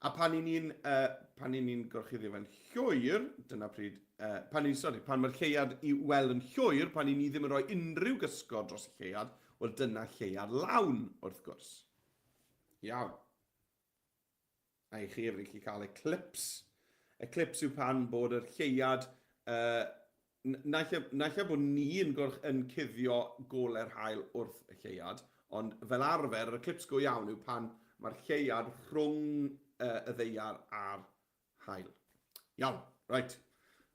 A pan i ni'n uh, pan i ni'n gorchuddio fe'n llwyr, dyna pryd, uh, pan i, sorry, pan mae'r lleuad i weld yn llwyr, pan i ni ddim yn rhoi unrhyw gysgod dros y lleuad, wel dyna lleuad lawn, wrth gwrs. Iawn. A i chi hefyd yn gallu cael eclipse. Eclipse yw pan bod yr lleuad uh, Naill ai, naill ai bod ni'n gorch, yn cuddio golau'r haul wrth y lleuad, ond fel arfer, yr eclipse go iawn yw pan mae'r lleuad rhwng uh, y ddeiar a'r haul. Iawn, right.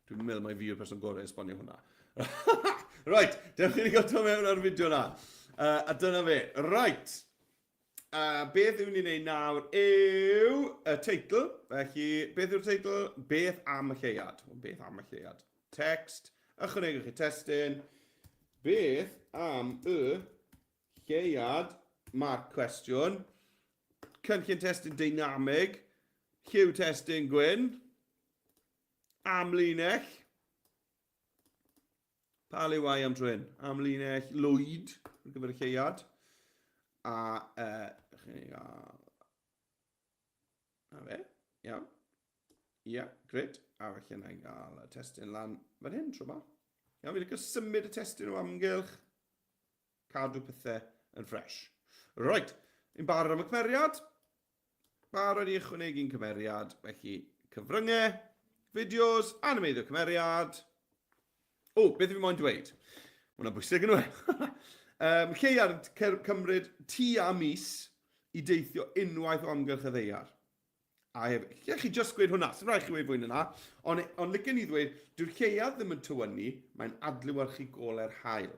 Dwi'n meddwl mai fi yw'r person gorau i esbonio hwnna. right, dewch i ni gael dod mewn ar fideo na. Uh, a dyna fe. Right. Uh, beth yw'n ni'n neud nawr yw y teitl. Felly, beth yw'r teitl? Beth am y lleuad? Beth am y lleuad? Text. Ychwanegwch chi testun. Beth am y lleuad? Marc cwestiwn. Cynllun testun deinamig. Lliw testun gwyn. Amlinell. Pa liw ai am tro hyn? Amlinell lwyd ar gyfer y lleuad. A, uh, chi'n ei gael... Na fe, iawn. Ia, yeah, gret. A felly na i gael y testun lan fan hyn tro ma. Iawn, fi'n licio symud y testun o amgylch. Cadw pethau yn ffres. Right, yn barod am y cymeriad. Barod i ychwanegu'n cymeriad, felly cyfryngau, fideos, animeiddio cymeriad. O, beth fi moyn dweud? Mae hwnna'n bwysig yn e? um, lleuad yn cymryd tua mis i deithio unwaith o amgylch y ddeiar. A hefyd, lle chi just gweud hwnna, sy'n rhaid chi weud fwy na na, ond, ond licen i ddweud, dyw'r lleuad ddim yn tywynnu, mae'n adlewyrchu golau'r haul.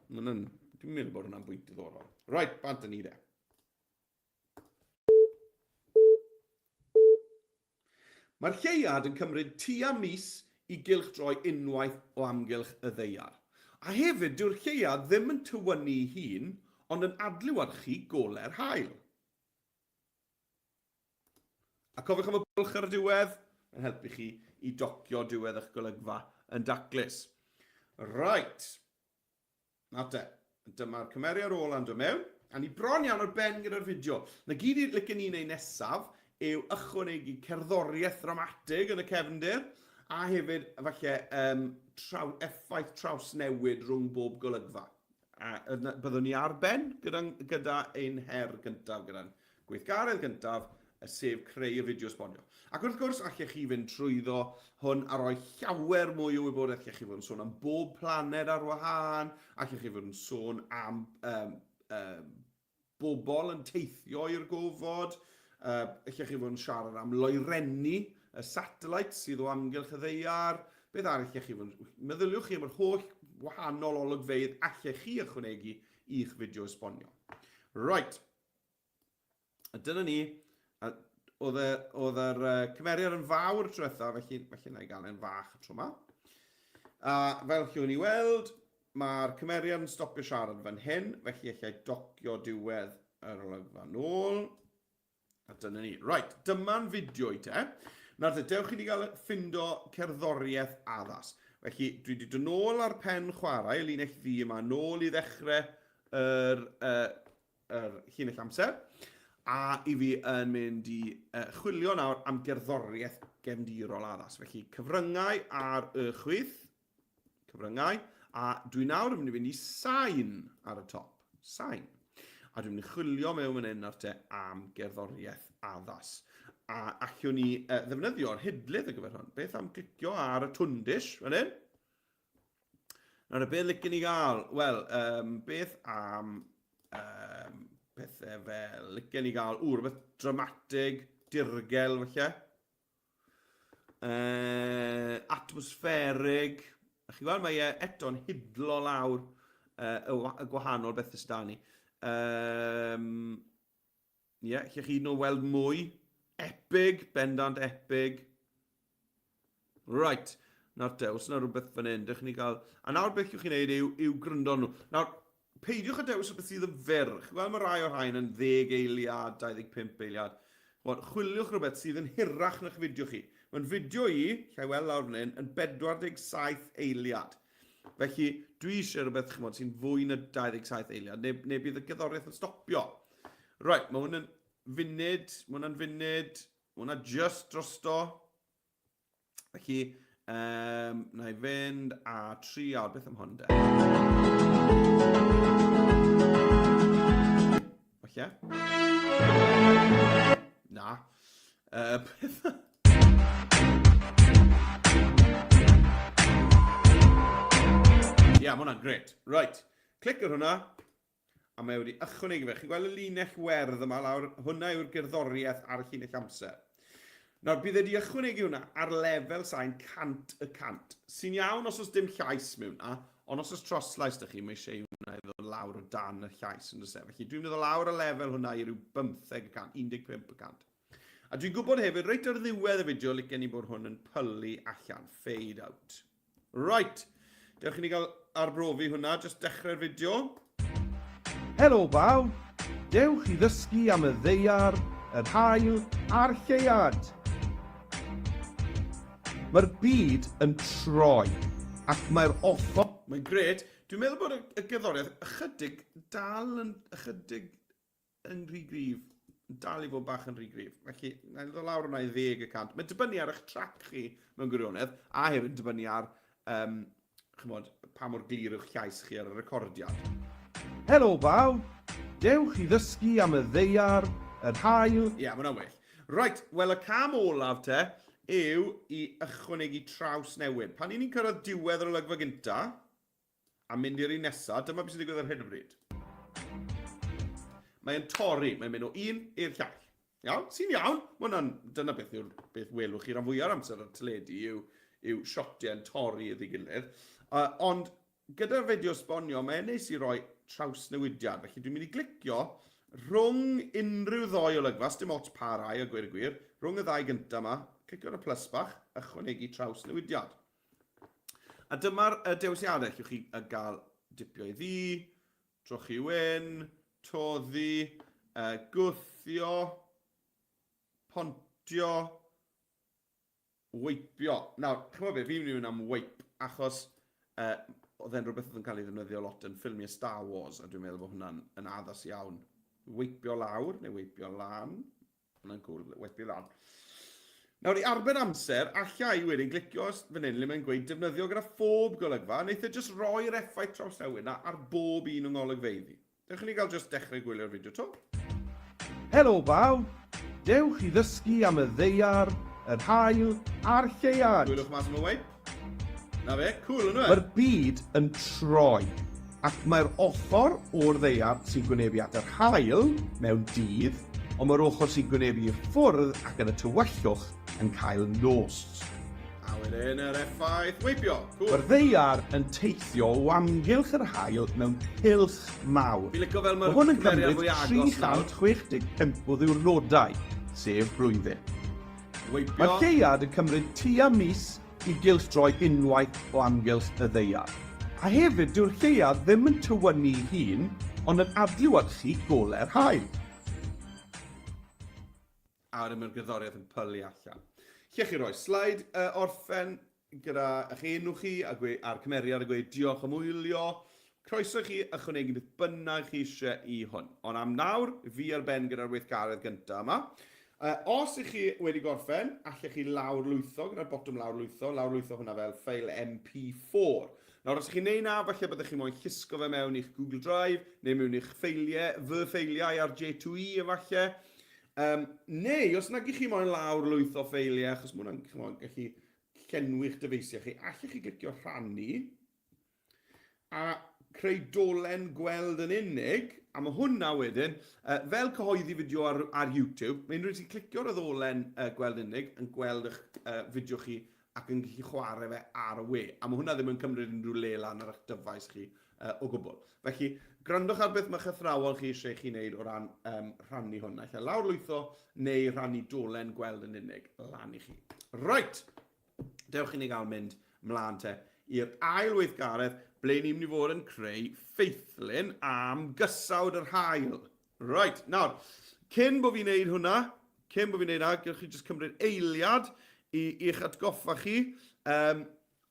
Dwi'n meddwl bod hwnna'n bwynt diddorol. Right, bant yn ni de. Mae'r lleuad yn cymryd tua mis i gylchdroi unwaith o amgylch y ddaear. A hefyd, dyw'r lleuad ddim yn tywynnu'i hun, ond yn adlewyrchu gole'r haul. A cofiwch am y bwlch ar y diwedd, yn helpu chi i docio diwedd eich golygfa yn daclus. Right. Nawr te, dyma'r cymeriad ola'n dod mewn, a ni bron iawn ar ben gyda'r fideo. Na gyd i licen ni wneud nesaf yw ychwanegu cerddoriaeth ddramatig yn y cefndir, a hefyd falle um, traw, effaith trawsnewid rhwng bob golygfa. A byddwn ni ar ben gyda, gyda ein her gyntaf, gyda'n gweithgaredd gyntaf, sef creu y fideo esbonio. Ac wrth gwrs, allech chi fynd trwyddo hwn a rhoi llawer mwy o wybodaeth. Allech chi fod yn sôn am bob planed ar wahân, allech chi fod yn sôn am um, um, bobl yn teithio i'r gofod, uh, allech chi fod yn siarad am loerenni, y satellites sydd o amgylch y ddaear, beth arall allech chi fod yn... Meddyliwch chi am yr holl wahanol olygfeydd allech chi ychwanegu i'ch fideo esbonio. Right. A dyna ni. A oedd, e, oedd yr uh, cymeriad yn fawr tro diwetha, felly, felly na i gael e'n fach y tro yma. A fel chi'n ni weld, mae'r cymeriad yn stopio siarad fan hyn, felly allai docio diwedd yr olygfa nôl. A dyna ni. Right, dyma'n fideo i te. Nawr te, dewch i ni gael ffindo cerddoriaeth addas. Felly, dwi wedi dod nôl ar pen chwarae, y linell ddu yma, nôl i ddechrau yr uh, yr llinell amser, a i fi yn mynd i uh, chwilio nawr am gerddoriaeth gefndirol addas. Felly cyfryngau ar y chwith, cyfryngau, a dwi nawr yn mynd i fynd i sain ar y top, sain. A dwi'n mynd i chwilio mewn fan hyn ar te am gerddoriaeth addas. A allwn ni uh, ddefnyddio'r hidlydd ar gyfer hwn. Beth am clicio ar y twndish fan hyn? Nawr, beth licen ni gael? Wel, um, beth am um, pethau fel... Licen ni gael, ww, rhywbeth dramatig, dirgel, falle. Uh, atmosfferig. A chi'n gweld, mae e eto'n hidlo lawr uh, y, y gwahanol bethau sydd da ni. Um, Ie, yeah, lle chi nhw weld mwy. Epig, bendant epig. Right. Nawr te, os yna rhywbeth fan hyn, dych ni gael... A nawr beth yw'ch chi'n neud yw, yw gryndo nhw. Nawr, peidiwch â dewis rhywbeth sydd yn fyr. Chi'n gweld mae rai o'r rhain yn 10 eiliad, 25 eiliad. Wel, chwiliwch rhywbeth sydd yn hirach na'ch fideo chi. Mae'n fideo i, lle i weld lawr fan hyn, yn 47 eiliad. Felly, dwi eisiau rhywbeth, chymod, sy'n fwy na 27 eiliad, neu, neu bydd y gerddoriaeth yn stopio. Right, mae hwn yn funud, mae hwnna'n funud, mae hwnna just drosto. Felly, um, na i fynd a trial, beth am hwn de? Falle. Na. Uh, beth... Ie, yeah, mae hwnna'n gret. Right, clic ar hwnna, a mae wedi ychwanegu fe. Chi'n gweld y linell werdd yma lawr? Hwnna yw'r gerddoriaeth ar y llinell amser. Nawr, bydd wedi ychwanegu hwnna ar lefel sain 100 y 100. Sy'n iawn os oes dim llais mewn na, ond os oes troslais da chi, mae eisiau hwnna i ddod lawr o dan y llais yn does e. Felly dwi'n mynd i ddod lawr y lefel hwnna i ryw 15 y cant, 15 y cant. A dwi'n gwybod hefyd, reit ar ddiwedd y fideo, licen i bod hwn yn pylu allan, fade out. Right, dewch i ni gael arbrofi hwnna, jyst dechrau'r fideo. Helo bawb! Dewch i ddysgu am y ddaear, yr haul a'r lleuad! Mae'r byd yn troi, ac mae'r offer... Mae'n grêt. Dwi'n meddwl bod y, y gerddoriaeth ychydig dal yn ychydig yn rhy gryf. Yn dal i fod bach yn rhy gryf. Felly, na i ddod lawr hwnna i 10 y cant. Mae'n dibynnu ar eich trac chi mewn gwirionedd, a hefyd yn dibynnu ar, um, chymod, pa mor glir yw'ch llais chi ar y recordiad. Helo bawb! Dewch i ddysgu am y ddaear, yr haul... Ie, yeah, mae hwnna'n well. Right, wel y cam olaf te yw i ychwanegu trawsnewid. Pan i ni'n cyrraedd diwedd yr olygfa gynta, A mynd i'r un nesa, dyma beth sy'n digwydd ar hyn o bryd. Mae'n torri, mae'n mynd o un i'r llall. Iawn? Sy'n iawn. Mae hwnna'n, dyna beth yw'r beth welwch chi ran fwyaf o'r amser ar teledu yw, yw siotiau'n torri iddi gilydd. Uh, ond gyda'r fideo sbonio, mae'n neis i roi trawsnewidiad. Felly dwi'n mynd i glicio rhwng unrhyw ddoi olygfa, dim ots pa rai a gweud y gwir, Rhwng y ddau gyntaf yma, clicio ar y plus bach, ychwanegu trawsnewidiad. A dyma'r dewisiadau, allwch chi gael dipio i ddu, trochi wyn, toddi, gwthio, pontio, Weipio. Nawr, chimod be, fi'n mynd i fynd am weip, achos uh, oedd e'n rhywbeth oedd yn cael ei ddefnyddio lot yn ffilmiau Star Wars, a dwi'n meddwl bod hwnna'n yn addas iawn. Weipio lawr, neu weipio lan. Hwnna'n cool, weipio lan. Nawr, i arbed amser, alla i wedyn glicio fan hyn le mae'n gweud defnyddio gyda phob golygfa, a wneith e jyst roi'r effaith trawsnewid na ar bob un o'n ngolygfeydd i. Dewch i ni gael jyst dechrau gwylio'r fideo 'to. Helo bawb! Dewch i ddysgu am y ddaear, yr haul a'r lleuad! Gwylwch mas am y wipe. Na fe, cool yndyw e? Mae'r byd yn troi, ac mae'r ochr o'r ddaear sy'n gwynebu at yr haul mewn dydd, ond mae'r ochr sy'n gwynebu i ffwrdd ac yn y tywyllwch yn cael nos. A wedyn yr effaith weibio. Cool. Mae'r ddaear yn teithio o amgylch yr haul mewn cylch mawr. Fi'n licio fel mae'r Mae hwn yn cymeriad cymryd fwy agos nawr. 365 o ddiwrnodau, sef blwyddyn. Weibio. Mae'r lleuad yn cymryd tua mis i gylchdroi unwaith o amgylch y ddaear. A hefyd, dyw'r lleuad ddim yn tywynnu ei hun, ond yn adlewyrchu golau'r haul. A wedyn mae'r gerddoriaeth yn pylu allan. Lle chi roi sleid uh, orffen gyda eich enw chi a gwe, a'r cymeriad a gweud diolch am wylio. Croeso chi ychwanegu beth bynnag chi eisiau i hwn. Ond am nawr, fi ar ben gyda'r weithgaredd gyntaf yma. Uh, os ych chi wedi gorffen, allech chi lawrlwytho gyda'r botwm lawrlwytho, lawrlwytho hwnna fel ffeil MP4. Nawr, os ych chi'n neud na, falle byddech chi moyn llusgo fe mewn i'ch Google Drive, neu mewn i'ch ffeiliau, fy ffeiliau ar J2E efallai. Um, neu, os nag i chi moyn lawr lwyth o ffeiliau, achos mae hwnna'n chimod, gallu llenwi'ch dyfeisiau chi, allech chi glicio rhannu a creu dolen gweld yn unig, a mae hwnna wedyn, uh, fel cyhoeddi fideo ar, ar YouTube, mae unrhyw un sy'n clicio ar y ddolen uh, gweld unig yn gweld eich uh, fideo chi ac yn gallu chwarae fe ar y we. A mae hwnna ddim yn cymryd unrhyw le lan ar eich dyfais chi uh, o gwbl. Felly, gwrandwch ar beth mae'ch athrawon chi eisiau chi wneud o ran um, rhannu hwn. Naill ai lawrlwytho neu rhannu dolen gweld yn unig lan i chi. Right! Dewch i ni gael mynd mlaen te i'r ail weithgaredd ble ni'n mynd i fod yn creu ffeithlun am gysawd yr haul. Right, nawr, cyn bod fi'n neud hwnna, cyn bod fi'n neud hwnna, gewch chi jyst cymryd eiliad i, i'ch atgoffa chi. Um,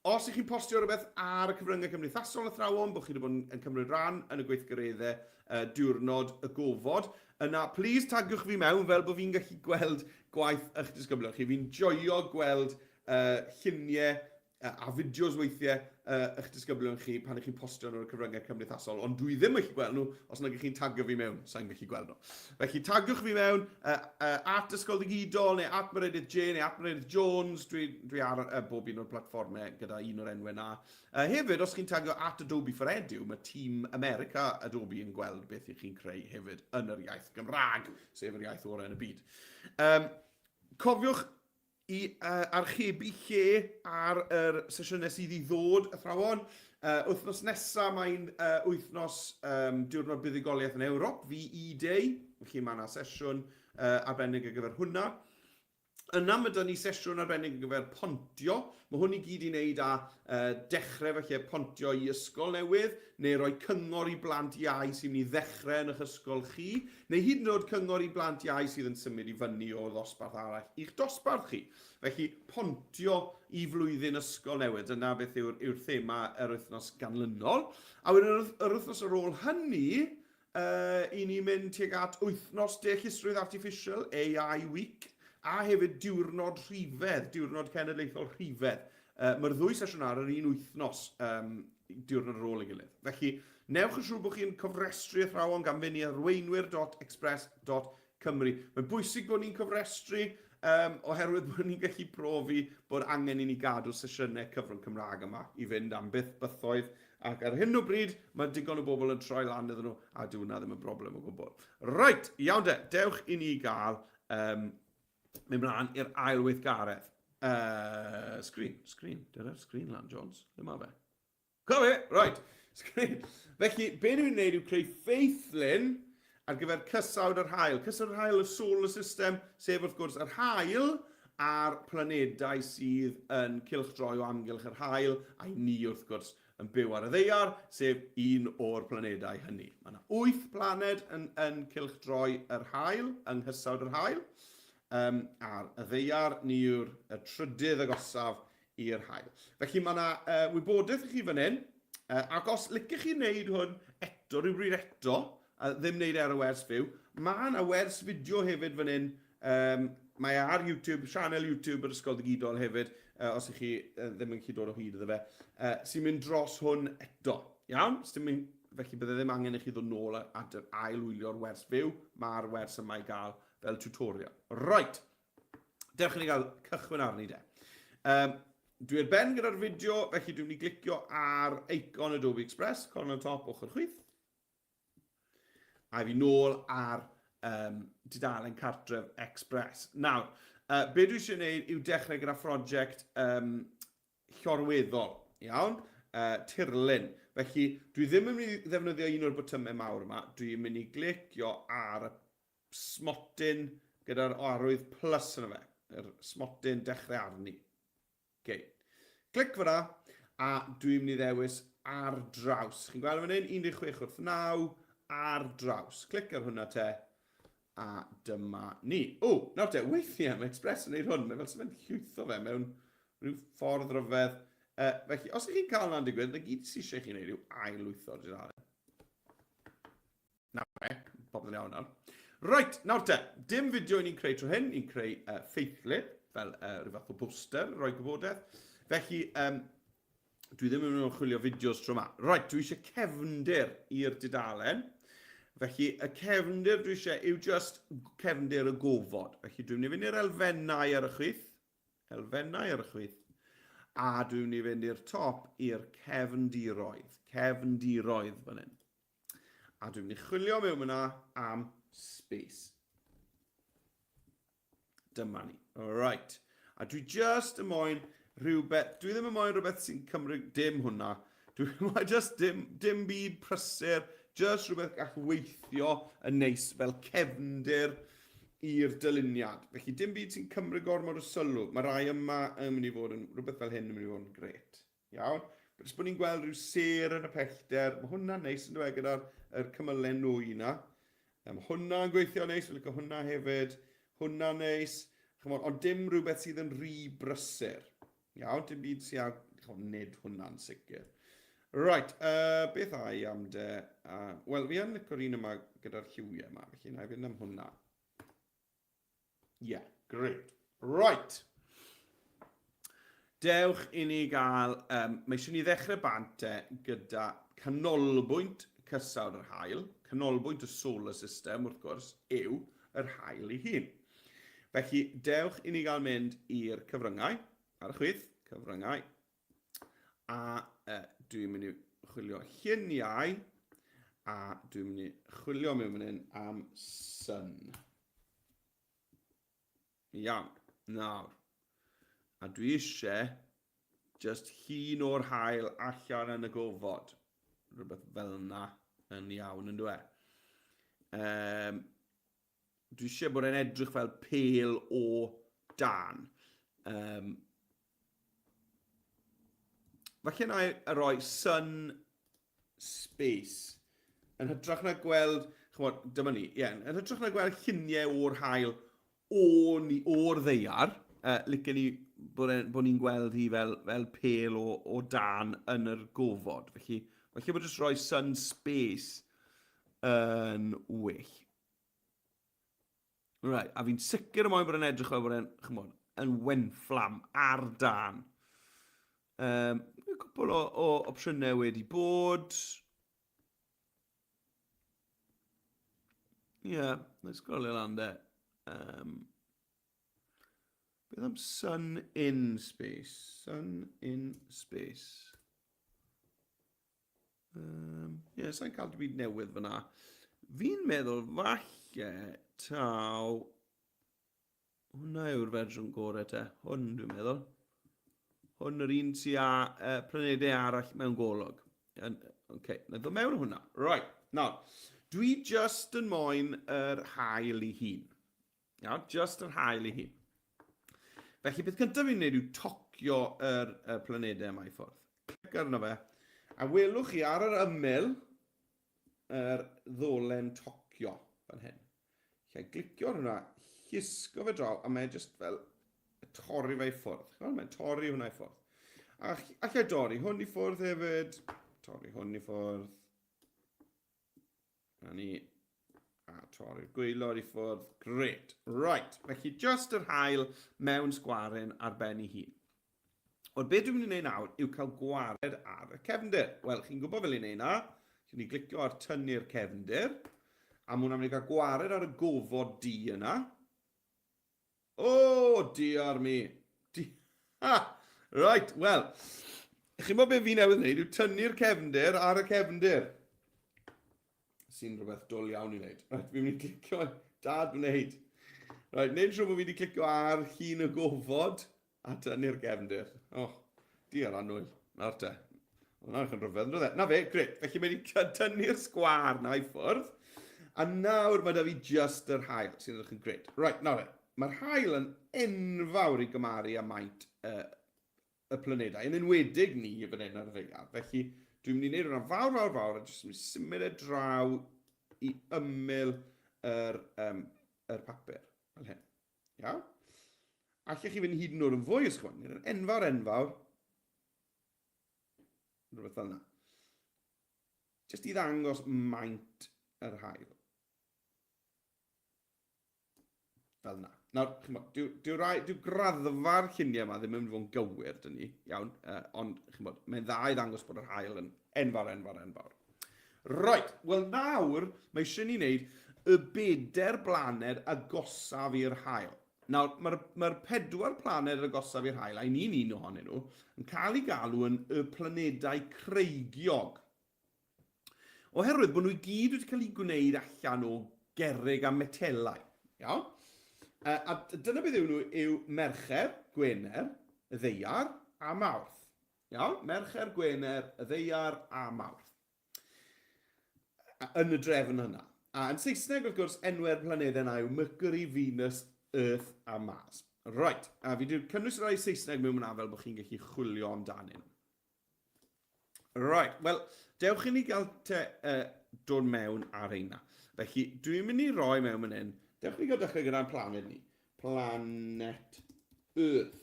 os ych chi'n postio rhywbeth ar y cyfryngau cymdeithasol athrawon, bod chi wedi bod yn, yn cymryd rhan yn y gweithgareddau uh, diwrnod y gofod, yna please tagiwch fi mewn fel bod fi'n gallu gweld gwaith eich disgyblion chi. Fi'n joio gweld uh, lluniau a fideos weithiau eich disgyblion chi pan ych chi'n postio nhw ar y cyfryngau cymdeithasol, ond dwi ddim yn gallu gweld nhw os nag ych chi'n tagio fi mewn, sa'n gallu gweld nhw. Felly tagiwch fi mewn uh, uh, at Ysgol Ddigidol neu at Meredydd J neu at Meredydd Jones, dwi, dwi ar uh, bob un o'r platfformau gyda un o'r enwau na. Uh, hefyd, os chi'n tagio at Adobe for Edu, mae tîm America Adobe yn gweld beth ych chi'n creu hefyd yn yr iaith Gymraeg, sef yr iaith orau yn y byd. Um, cofiwch i uh, archebu lle ar yr sesiynau sydd i ddod, athrawon. Uh, wythnos nesaf mae'n uh, wythnos um, diwrnod buddugoliaeth yn Ewrop, VE Day, felly mae yna sesiwn uh, arbennig ar gyfer hwnna. Yna mae 'da ni sesiwn arbennig ar gyfer pontio. Mae hwn i gyd i wneud â uh, dechrau falle pontio i ysgol newydd, neu roi cyngor i blant iau sy'n mynd i ddechrau yn eich ysgol chi, neu hyd yn oed cyngor i blant iau sydd yn symud i fyny o ddosbarth arall i'ch dosbarth chi. Felly, pontio i flwyddyn ysgol newydd, dyna beth yw'r yw thema yr wythnos ganlynol. A wedyn yr, yr wythnos ar ôl hynny, uh, i ni mynd tuag at wythnos deallusrwydd artiffisial, AI Week, a hefyd diwrnod rhifedd, diwrnod cenedlaethol rhifedd. Uh, Mae'r ddwy sesiwn ar yr un wythnos, um, diwrnod ar ôl ei gilydd. Felly, newch yn siŵr bod chi'n cofrestru athrawon gan fynd i arweinwyr.express.cymru. Mae'n bwysig bod ni'n cofrestru um, oherwydd bod ni'n gallu profi bod angen i ni gadw sesiynau cyfrwng Cymraeg yma i fynd am byth bythoedd ac ar hyn o bryd mae digon o bobl yn troi lan iddyn nhw a dyw hwnna ddim yn broblem o gwbl. Reit, iawn de, dewch i ni gael um, mynd mlaen i'r ail weithgaredd. Uh, screen, screen, dyna'r screen lan, Jones. Lle mae fe? Co fe, right. Screen. Felly, be ni'n wneud yw creu ffeithlun ar gyfer cysawd yr haul. Cysawd yr haul, y solar system, sef wrth gwrs yr haul a'r planedau sydd yn cylchdroi o amgylch yr haul, a i ni wrth gwrs yn byw ar y ddaear, sef un o'r planedau hynny. Mae yna wyth planed yn, yn cylchdroi yr haul, yng nghysawd yr haul. Um, ar y ddaear, ni yw'r y trydydd agosaf i'r haul. Felly mae yna uh, wybodaeth i chi fan hyn, uh, ac os licech chi wneud hwn eto, rhywbryd eto, a ddim wneud e ar y wers fyw, mae yna wers fideo hefyd fan hyn, um, mae e ar YouTube, sianel YouTube yr Ysgol Ddigidol hefyd, uh, os ych chi uh, ddim yn gallu dod o hyd iddo fe, uh, sy'n mynd dros hwn eto. Iawn? Sdim, felly bydde ddim angen i chi ddod nôl at yr ail wylio'r wers fyw, mae'r wers yma i gael fel tutorial. Right. Dewch i ni gael cychwyn arni de. Um, dwi ar ben gyda'r fideo, felly dwi'n mynd i glicio ar eicon Adobe Express, cornel top ochr chwith. A fi nôl ar um, dudalen cartref Express. Nawr, uh, be dwi eisiau gwneud yw dechrau gyda phrosiect um, llorweddol, iawn, uh, tirlun. Felly, dwi ddim yn mynd i ddefnyddio un o'r botymau mawr yma, dwi'n mynd i glicio ar y smotyn gyda'r arwydd plus yna fe, yr smotyn dechrau arni. Okay. Clic fyna, a dwi'n mynd i ddewis ar draws. Chi'n gweld fan hyn, 16 wrth 9, ar draws. Clic ar hwnna te, a dyma ni. O, nawr te, weithiau mae Express yn gwneud hwn, mae fel sy'n mynd llwytho fe mewn rhyw ffordd ryfedd. Uh, felly, os ydych chi'n cael hwnna'n digwydd, na gyd sydd eisiau chi wneud yw ail-lwytho'r dudalen. Na fe, popeth yn iawn nawr. Reit, nawr te, dim fideo i ni'n creu tro hyn, ni'n creu uh, ffeithlun, fel uh, rhyw fath o poster, rhoi gwybodaeth. Felly, um, dwi ddim yn mynd i chwilio fideos tro yma. Reit, dwi eisiau cefndir i'r dudalen. Felly, y cefndir dwi eisiau yw just cefndir y gofod. Felly, dwi'n mynd i fynd i'r elfennau ar y chwith. Elfennau ar y chwith. A dwi'n mynd i fynd i'r top i'r cefndiroedd. Cefndiroedd fan hyn. A dwi'n mynd i chwilio mewn yna am space. Dyma ni. Alright. A dwi just yn moyn rhywbeth, dwi ddim yn moyn rhywbeth sy'n cymryd dim hwnna. Dwi moyn just dim, dim byd prysur, just rhywbeth gall weithio yn neis fel cefndir i'r dyluniad. Felly dim byd sy'n cymryd gormod o sylw. Mae rai yma yn mynd i fod yn, rhywbeth fel hyn yn mynd i fod yn gret. Iawn. Jyst bod ni'n gweld rhyw sêr yn y pellter. Mae hwnna'n neis yn dweud gyda'r er cymylau nwy na. Mae hwnna'n gweithio neis, fi'n licio hwnna hefyd. Hwnna'n neis. Chymod, ond dim rhywbeth sydd yn rhy brysur. Iawn, dim byd sy'n ar... Chymod, nid hwnna'n sicr. Right, uh, beth ai am de? Uh, Wel, fi yn licio'r un yma gyda'r lliwiau yma, felly na i fynd am hwnna. Yeah, great. Right. Dewch i ni gael... Um, mae eisiau ni ddechrau bant te gyda canolbwynt cysawd yr haul. Canolbwynt y solar system, wrth gwrs, yw yr haul ei hun. Felly, dewch i ni gael mynd i'r cyfryngau, ar y chwith, cyfryngau, a uh, dwi'n mynd i chwilio lluniau, a dwi'n mynd i chwilio mewn fan hyn am sun. Iawn, nawr. A dwi eisiau just llun o'r hael allan yn y gofod. Rhywbeth fel yna yn iawn yn dweud. Um, dwi eisiau bod e'n edrych fel pel o dan. Um, falle na i roi sun space. Yn hytrach na gweld, chymod, dyma ni, ie, yeah, yn hytrach na gweld lluniau o'r hael o ni, o'r ddeiar, uh, licen ni bod, e, bod ni'n gweld hi fel, fel pel o, o dan yn yr gofod. Felly, felly bod jyst rhoi sun space yn well. Right, a fi'n sicr y moyn bod yn edrych fel bod e'n, chymod, yn wenfflam ar dan. Um, cwpl o, o opsiynau wedi bod. Ie, yeah, na i sgrolio lan de. Um, beth am Sun in Space? Sun in Space. Um, ie, yeah, sa'n cael dim byd newydd fyna. Fi'n meddwl falle taw... Hwna yw'r fersiwn gorau te. Hwn, dwi'n meddwl. Hwn yr un sy'n â uh, planedau arall mewn golwg. Oce, okay, na ddod mewn hwnna. Right, nawr. Dwi just yn moyn yr haul i hun. Iawn, just yr haul i hun. Felly, beth cyntaf fi'n gwneud yw tocio yr, y planedau yma i ffwrdd. Clic arno fe, a welwch chi ar yr ymyl yr ddolen tocio fan hyn. Lle glicio ar hwnna, llusgo fe draw, a mae e just fel torri fe i ffwrdd. Chimod, mae'n torri hwnna i ffwrdd. A allai dorri hwn i ffwrdd hefyd, torri hwn i ffwrdd. Na ni, a torri'r gwaelod i ffwrdd. Great. Right, felly just yr haul mewn sgwaren ar ben ei hun. Ond beth dwi'n mynd i wneud nawr yw cael gwared ar y cefndir. Wel, chi'n gwybod fel i wneud na. Chi'n ni glicio ar tynnu'r cefndir. A mwyn am ni gael gwared ar y gofod du yna. O, oh, diar mi. Di ha! Right, wel, chi'n gwybod beth fi newydd wneud yw tynnu'r cefndir ar y cefndir. Sy'n rhywbeth dwl iawn i wneud. Right, fi'n mynd i clicio dad wneud. Right, wneud yn siŵr bod fi wedi clicio ar hun y gofod a tynnu'r gefndir. Oh, diar annwyl. Nawr te. Hwna'n yn rhyfedd, yn dod e? Na fe, gret. Felly mae wedi tynnu'r sgwar na i ffwrdd. A nawr mae da fi just yr haul, sy'n edrych yn gret. Right, nawr e. Mae'r haul yn enfawr i gymaru â maint uh, y planedau, yn enwedig ni fan hyn ar y ddaear. Felly, dwi'n mynd i wneud hwnna fawr, fawr, fawr, a jyst mynd i symud e draw i ymyl yr, um, yr papur, fel hyn. Iawn? Allech chi fynd hyd yn oed yn fwy os chi'n yn enfawr, enfawr. Rhywbeth fel yna. Jyst i ddangos maint yr haul. Fel yna. Nawr, chimod, dyw, dyw, rai, dyw graddfa'r lluniau yma ddim yn mynd i fod yn gywir, dyn ni, iawn, uh, ond chimod, mae'n dda i ddangos bod yr haul yn enfawr, enfawr, enfawr. Right, wel nawr, mae eisiau ni wneud y bedair blaned agosaf i'r haul. Nawr, mae'r mae pedwar planed agosaf i'r haul, a i ni'n un ohonyn nhw, yn cael ei galw yn y planedau creigiog. Oherwydd bod nhw i gyd wedi cael eu gwneud allan o gerrig a metelau. Iawn? A dyna beth yw nhw yw Mercher, Gwener, y Ddeiar a Mawrth. Iawn? Mercher, Gwener, y Ddeiar a Mawrth. Yn y drefn yna. A yn Saesneg, wrth gwrs, enwau'r planedau yna yw Mercury, Venus, Earth a Mars. Right, a fi wedi cynnwys rhai Saesneg mewn yna fel bod chi'n gallu chwilio amdanyn nhw. Right, wel, dewch i ni gael te, uh, dod mewn ar reina. Felly, dwi'n mynd i roi mewn fan hyn. Dewch i ni gael dechrau gyda'n planed ni. Planet Earth.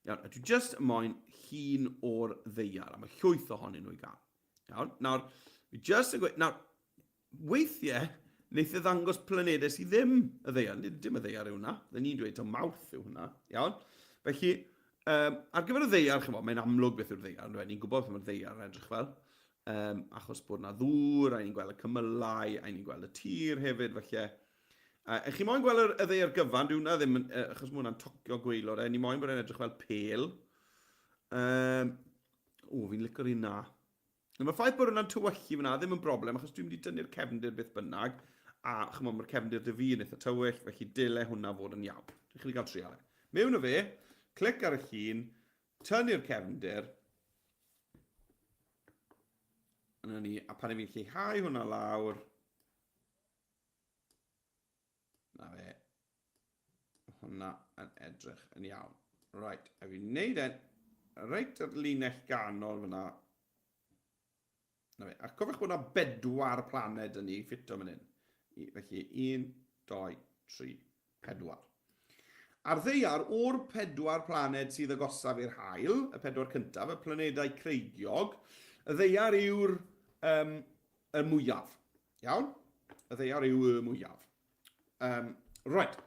Iawn, a dwi just moyn llun o'r ddeiar, a mae llwyth ohonyn nhw i gael. Iawn, nawr, fi just yn gweud, nawr, Weithiau, wneith e ddangos planedau sydd ddim y ddaear. Nid dim y ddaear yw hwnna. Fydden ni'n dweud taw Mawrth yw hwnna. Iawn? Felly, um, ar gyfer y ddaear, chymod, mae'n amlwg beth yw'r ddaear. Ni'n gwybod beth mae'r ddaear yn edrych fel. Um, achos bod yna ddŵr, a ni'n gweld y cymylau, a ni'n gweld y tir hefyd, felly. Uh, chi moyn gweld y, y ddaear gyfan, dwi hwnna ddim, uh, achos mae hwnna'n tocio gwaelod e, ni moyn bod e'n edrych fel pel. Um, o, fi'n licio'r un na. Nawr mae'r ffaith bod hwnna'n tywyllu fyna ddim yn broblem, achos dwi'n mynd i dynnu'r cefndir beth bynnag, a chymod, mae'r cefndir dy fi yn eitha tywyll, felly dyle hwnna fod yn iawn. Dwi'n chi gael trial e. Mewn o fe, clic ar y llun, tynnu'r cefndir, yna ni, a pan i fi'n lleihau hwnna lawr, Na fe. Hwna yn edrych yn iawn. Right, a fi'n neud e'n reit ar linell ganol fyna. Na fe. A cofiwch bod yna bedwar planed yn ni ffito fan hyn. Felly, 1, 2, 3, 4. Ar ddeiar, o'r pedwar planed sydd agosaf i'r haul, y pedwar cyntaf, y planedau creigiog, y ddeiar yw'r um, y mwyaf. Iawn? Y ddeiar yw y mwyaf. Um, right.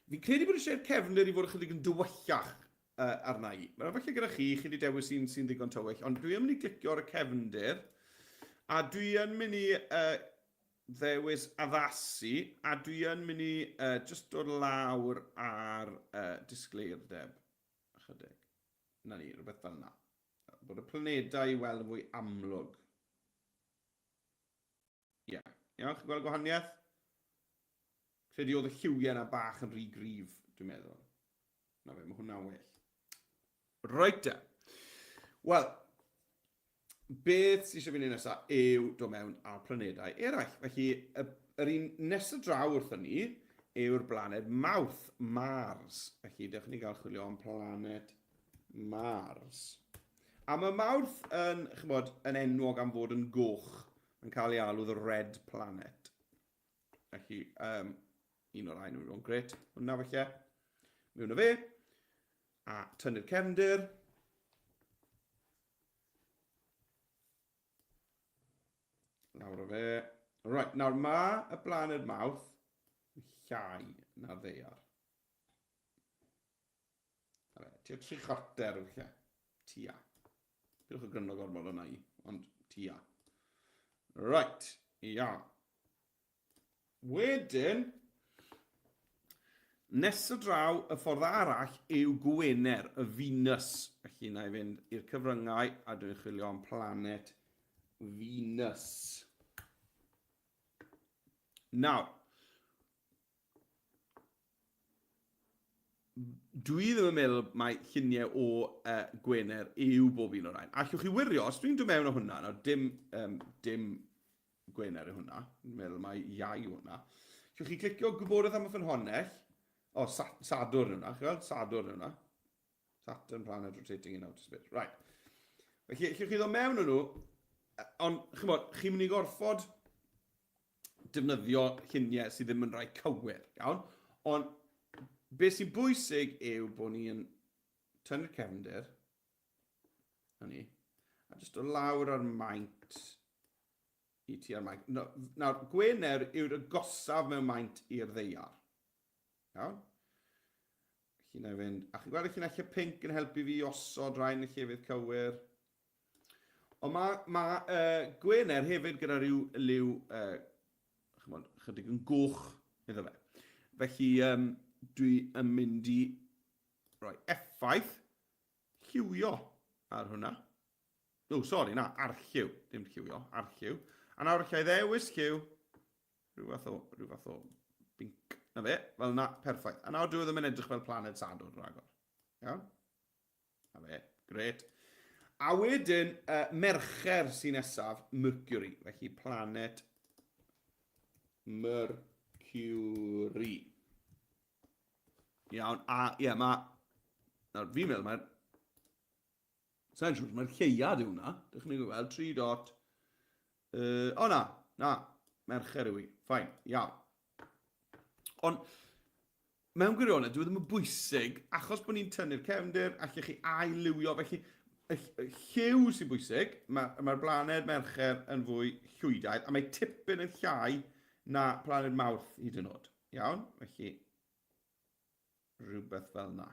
Fi'n credu bod eisiau'r cefndir i fod ychydig yn dywyllach uh, arna i. Mae'n falle gyda chi, chi wedi dewis un sy'n ddigon tywyll, ond dwi yn mynd i glicio ar y cefndir, a dwi yn mynd i uh, ddewis addasu, a dwi yn mynd i uh, just dod lawr ar uh, disgleirdeb. Ychydig. Na ni, rhywbeth fel yna. Bod y planedau i weld yn fwy amlwg. Ie. Yeah. Iawn, chi'n gweld gwahaniaeth? Credu oedd y lliwiau yna bach yn rhy gryf, dwi'n meddwl. Na fe, mae hwnna'n well. Right te. Wel, beth sydd eisiau fi wneud nesaf yw dod mewn ar planedau eraill. Felly, y, yr un nesaf draw wrthon ni yw'r blaned Mawrth, Mars. Felly, dewch i ni gael chwilio am planet Mars. A mae Mawrth yn, chymod, yn enwog am fod yn goch, yn cael ei alw the Red Planet. Felly, um, un o'r rhain yn mynd gret. Hwna falle. Mewn o fe. A tynnu'r cefndir. Lawr o fe. Right, nawr mae y blaned Mawrth yn llai na ddaear. Tua tri chwarter felly. Tua. Pidwch o gryndo gormod o'na i, ond tua. Right, iawn. Wedyn, nesa draw y ffordd arall yw Gwener, y Venus. Felly na i fynd i'r cyfryngau a dwi'n chwilio am planet Venus. Nawr, dwi ddim yn meddwl mai lluniau o uh, Gwener yw bob un o'r rhain. Allwch chi wirio, os dwi'n dod mewn o hwnna, nawr dim, um, dim Gwener yw hwnna, dwi'n meddwl mai iau yw hwnna. Allwch chi clicio gwybodaeth am y ffynhonnell, o, oh, Sadwrn yw hwnna, chi'n gweld? Sadwrn yw hwnna. Saturn planet rotating in outer space. Right. Felly, allwch chi ddod mewn o nhw, ond, chymod, chi'n mynd i gorfod defnyddio lluniau sydd ddim yn rhai cywir, iawn? Ond beth sy'n bwysig yw bod ni'n tynnu'r cefndir, na ni, a jyst o lawr ar maint i ti ar maint. Nawr, Gwener yw'r agosaf mewn maint i'r ddeiar. Iawn? Felly na i fynd, a chi'n gweld y llinellau pink yn helpu fi osod rhain y llefydd cywir. Ond mae, mae uh, Gwener hefyd gyda rhyw liw, uh, chymod, chydig yn goch iddo fe. Felly um, dwi yn mynd i roi effaith lliwio ar hwnna. O, oh, sori, na, arlliw. Dim lliwio, arlliw. A nawr allai ddewis lliw. Rhyw fath o, rhyw fath o binc. Na fe, fel na, perffaith. A nawr dwi e ddim yn edrych fel planed Sadwrn rhagor. Iawn? Na fe, gret. A wedyn, uh, Mercher sy'n nesaf, Mercury. Felly, planet Mercury. Iawn, a ie, yeah, mae... Nawr, fi'n meddwl, mae'r... Sa'n siŵr, mae'r lleuad yw hwnna. Dych chi'n gweld, 3 dot... Uh, o na, na, Mercher yw i. Ffain, iawn. Ond, mewn gwirionedd, dyw e ddim yn bwysig, achos bod ni'n tynnu'r cefndir, allech chi ail-liwio, felly y lliw sy'n bwysig, mae'r mae blaned Mercher yn fwy llwydaidd, a mae tipyn yn llai na planed Mawrth hyd yn oed. Iawn? Felly, rhywbeth fel na.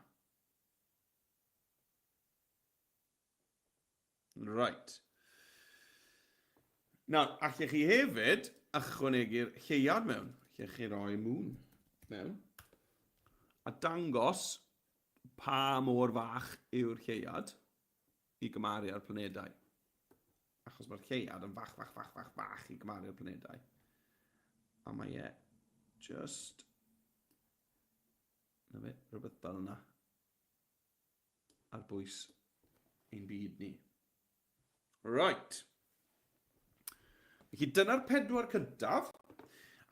Right. Nawr, allech chi hefyd ychwanegu'r lleuad mewn. Allech chi roi moon mewn. A dangos pa mor fach yw'r lleuad i gymaru â'r planedau. Achos mae'r lleuad yn fach, fach, fach, fach, fach i gymaru â'r planedau. A mae e just... Na fe, rhywbeth fel yna. ar bwys ein byd ni. Right. Felly dyna'r pedwar cyntaf.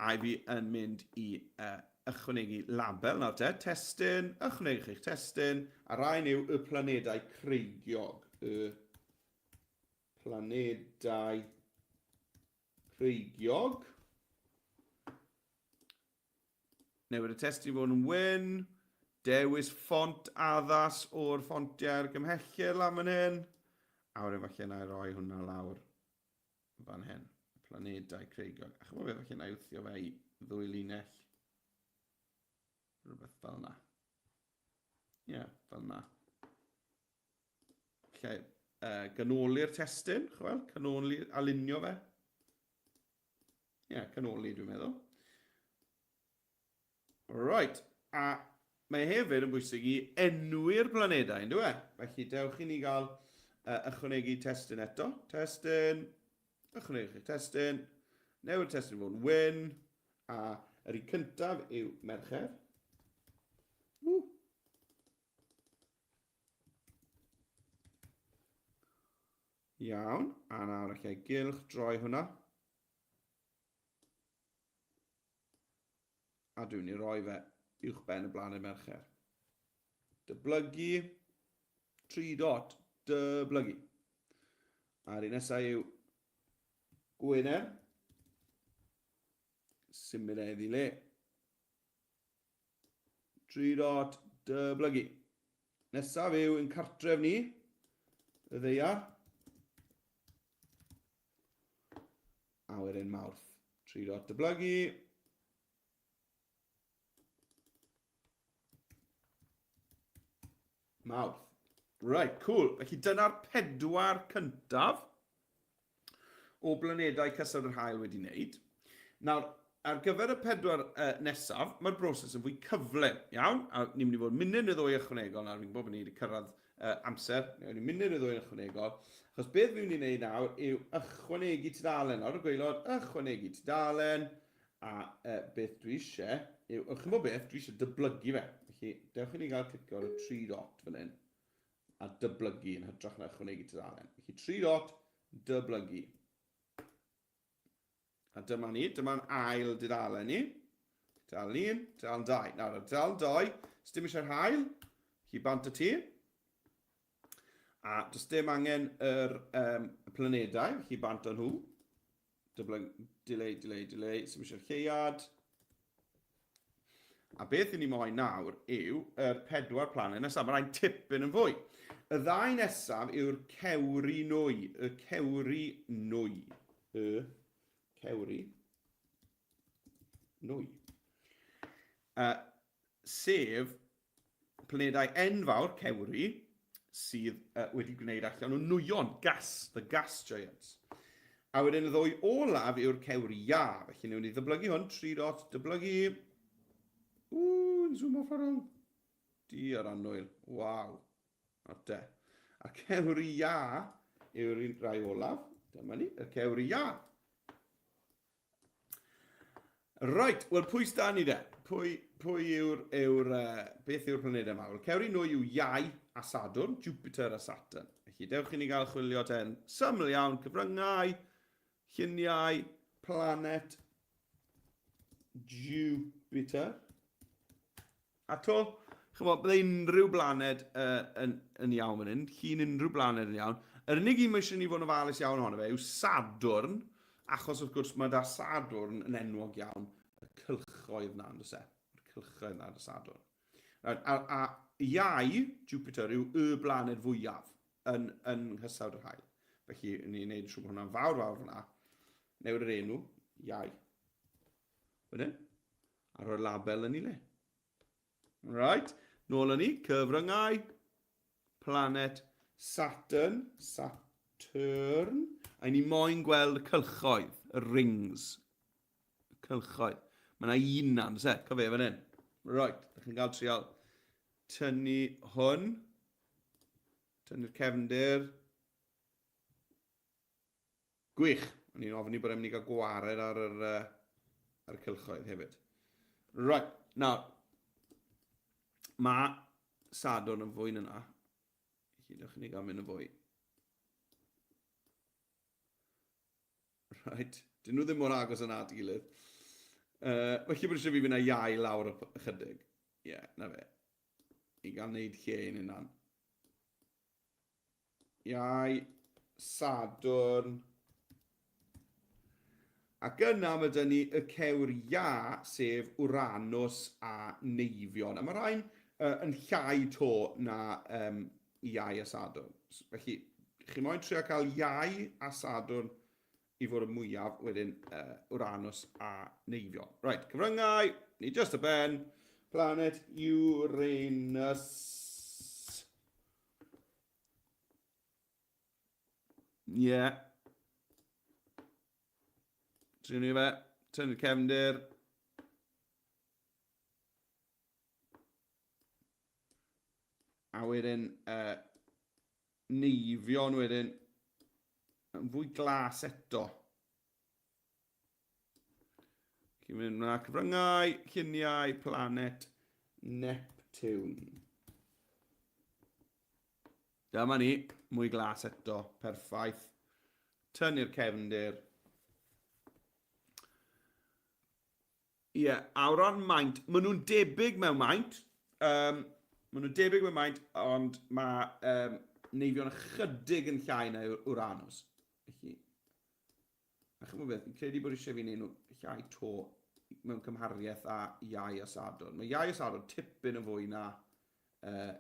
A i fi yn mynd i uh, ychwanegu label nawr te. Testun, ychwanegwch eich testun, a rhain yw y planedau creigiog. Y planedau creigiog. Newid y testun i fod yn wyn. Dewis ffont addas o'r ffontiau argymhellir lan fan hyn. A wedyn falle na i roi hwnna lawr fan hyn. Planedau creigiog. A chymod beth, falle na i wthio fe i ddwy linell. Rhywbeth fel yna. Ie, yeah, fel yna. Lle uh, ganoli'r testun, chwel, canoli, alinio fe. Ie, yeah, canoli dwi'n meddwl. Right, a mae hefyd yn bwysig i enwi'r planedau, yn dwi e? Felly dewch i ni gael uh, ychwanegu testun eto. Testun, ychwanegu eich testun, newid testun fod yn wyn, a yr un cyntaf yw Mercher. Woo. Iawn, a nawr allai gylch droi hwnna. A dwi'n ei roi fe uwch ben y blaned Mercher. Dyblygu, 3 dot, dyblygu. A'r un nesaf yw Gwener. Symud e iddi le. 3 dot, dyblygu. Nesaf yw yn cartref ni, y ddeiar. A wedyn Mawrth. 3 dot, dyblygu. Mawrth. Right, cool. Felly dyna'r pedwar cyntaf o blanedau cysawd yr haul wedi wneud. Nawr, ar gyfer y pedwar uh, nesaf, mae'r broses yn fwy cyflym, iawn? A ni'n mynd i fod munud neu ddwy ychwanegol nawr, fi'n gwybod bod ni wedi cyrraedd uh, amser, ni'n munud neu ddwy ychwanegol, achos beth fi'n mynd i wneud nawr yw ychwanegu tudalen, nawr y gwaelod, ychwanegu tudalen, a uh, beth dwi eisiau yw, o, chi'n bod beth, dwi eisiau dyblygu fe. Felly, dewch i ni gael clicio ar y tri dot fan hyn a dyblygu yn hytrach na ychwanegu tudalen. Felly 3 dot, dyblygu. A dyma ni, dyma'n ail dudalen ni. Tudalen 1, tudalen 2. Nawr, ar tudalen 2, sdim eisiau'r hael, chi bant y ti. A does dim angen yr um, planedau, chi bant o nhw. Dyblyg, delay, delay, delay, sy'n eisiau'r lleuad. A beth i ni moyn nawr yw yr pedwar planed nesaf. Mae rhain tipyn yn fwy. Y ddau nesaf yw'r cewri nwy. Y cewri nwy. Y cewri nwy. Uh, sef planedau enfawr, cewri, sydd uh, wedi gwneud allan o nwyon, gas, the gas giants. A wedyn y ddwy olaf yw'r cewri iâ. Felly newn ni ddyblygu hwn, 3 dot, dyblygu. Ww, yn zoom off ar hwn. Di ar annwyl, waw. Ar te. A'r cewri iâ yw'r un rai olaf. Dyma ni, y cewri iâ. Right, wel pwy sda ni de? Pwy, pwy yw'r, yw'r, uh, beth yw'r planedau mawr? Cewri nwy yw Iau a Sadwrn, Jupiter a Saturn. Felly dewch i ni gael chwilio ten. Syml iawn, cyfryngau, lluniau, planet Jupiter. A to, chymod, bydde unrhyw blaned uh, yn, yn iawn fan hyn, llun unrhyw blaned yn iawn. Yr unig un mae eisiau ni fod yn ofalus iawn ohono fe yw Sadwrn, achos wrth gwrs mae da Sadwrn yn enwog iawn y cylchoedd na, on'd oes e? Y cylchoedd na ar y Sadwrn. Right, a, a Iau, Jupiter, yw y blaned fwyaf yn, yn nghysawd yr haul. Felly, ni'n neud yn siŵr bod hwnna'n fawr fawr fyna. Newid yr enw, Iau. Wedyn, a rhoi'r label yn ei le. Right, nôl â ni, cyfryngau, planet Saturn, Saturn, a ni moyn gweld y cylchoedd, y rings, y cylchoedd. Mae yna un na, does e? Cofio fan hyn. Right, ydych chi'n cael trial tynnu hwn, tynnu'r cefndir, Gwych! O'n i'n ofni bod e'n mynd i gael gwared ar yr, uh, ar y cylchoedd hefyd. Right, nawr, mae Sadwrn yn fwy na na. Felly, dewch i ni gael mynd yn fwy. Right, dyn nhw ddim mor agos yna at gilydd. Uh, felly bod eisiau fi fynd â iau lawr ychydig. Ie, yeah, na fe. I gael wneud lle i'n hunan. Iau, Sadwrn. Ac yna mae dyn ni y cewr iâ, sef Uranus a Neifion. A mae rhain uh, yn llai to na um, Iau a Sadwrn. Felly, chi moyn trio cael Iau a Sadwrn i fod y mwyaf, wedyn uh, Uranus a Neifion. Right, cyfryngau, ni just y ben, planet Uranus. Ie. Yeah. Trin ni fe. Tynnu'r cefndir. A wedyn, uh, neifion wedyn, yn fwy glas eto. Chi'n mynd yna cyfryngau, lluniau, planet Neptune. Dyma ni, mwy glas eto, perffaith. Tynnu'r cefndir. Ie, yeah, a o ran maint, maen nhw'n debyg mewn maint. Um, maen nhw'n debyg mewn maint, ond mae um, Neifion ychydig yn llai na Uranus. Felly, a chymod beth, fi'n credu bod eisiau fi wneud nhw llai to mewn cymhariaeth â Iau a Sadwrn. Mae Iau a Sadwrn tipyn yn fwy na uh,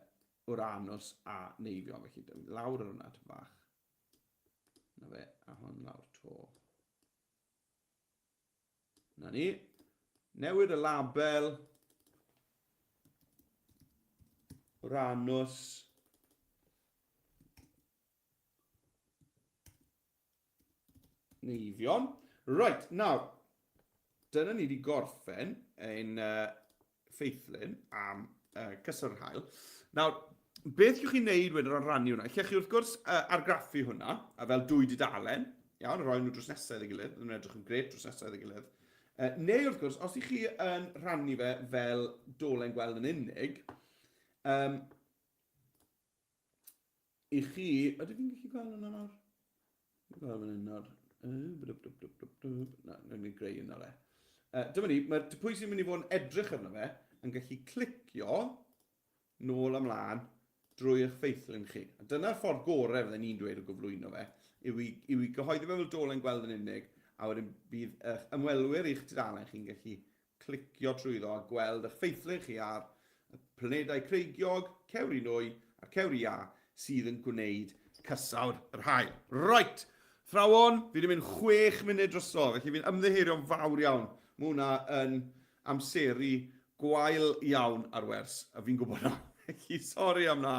Uranus a Neifion, felly lawr ar hwnna tipyn bach. Na fe, a hwn lawr to. Na ni. Newid y label. Uranus. Neifion. Right, nawr, dyna ni wedi gorffen ein uh, ffeithlun am uh, cysur hael. Nawr, beth yw'ch chi'n neud wedyn o ran rannu hwnna? Lle chi wrth gwrs uh, argraffu hwnna, a fel dwy dudalen, iawn, rhoi nhw drws nesaf iddi gilydd, nhw'n edrych yn gret drws nesaf iddi gilydd. Uh, neu wrth gwrs, os ych chi yn rhannu fe fel dolen gweld yn unig, um, I chi, ydw fi'n gallu gweld hwnna nawr? Fi'n gweld fan hyn nawr. Na, nawn ni greu un nawr e. Uh, dyma ni, mae'r pwy sy'n mynd i fod yn edrych arno fe yn gallu clicio nôl ymlaen drwy eich ffeithlun chi. A dyna'r ffordd gorau fydden ni'n dweud o gyflwyno fe, yw i, yw i gyhoeddi fe fel dolen gweld yn unig, a wedyn bydd eich ymwelwyr i'ch tudalen chi'n gallu clicio trwyddo a gweld eich ffeithlun chi ar y planedau creigiog, cewri nwy a'r cewri iâ sydd yn gwneud cysawd yr haul. Right! Thrawon, fi wedi mynd chwech munud drosto, felly fi'n ymddiheurio'n fawr iawn. Mae hwnna yn amseru gwael iawn ar wers, a fi'n gwybod na. Felly, sori am na.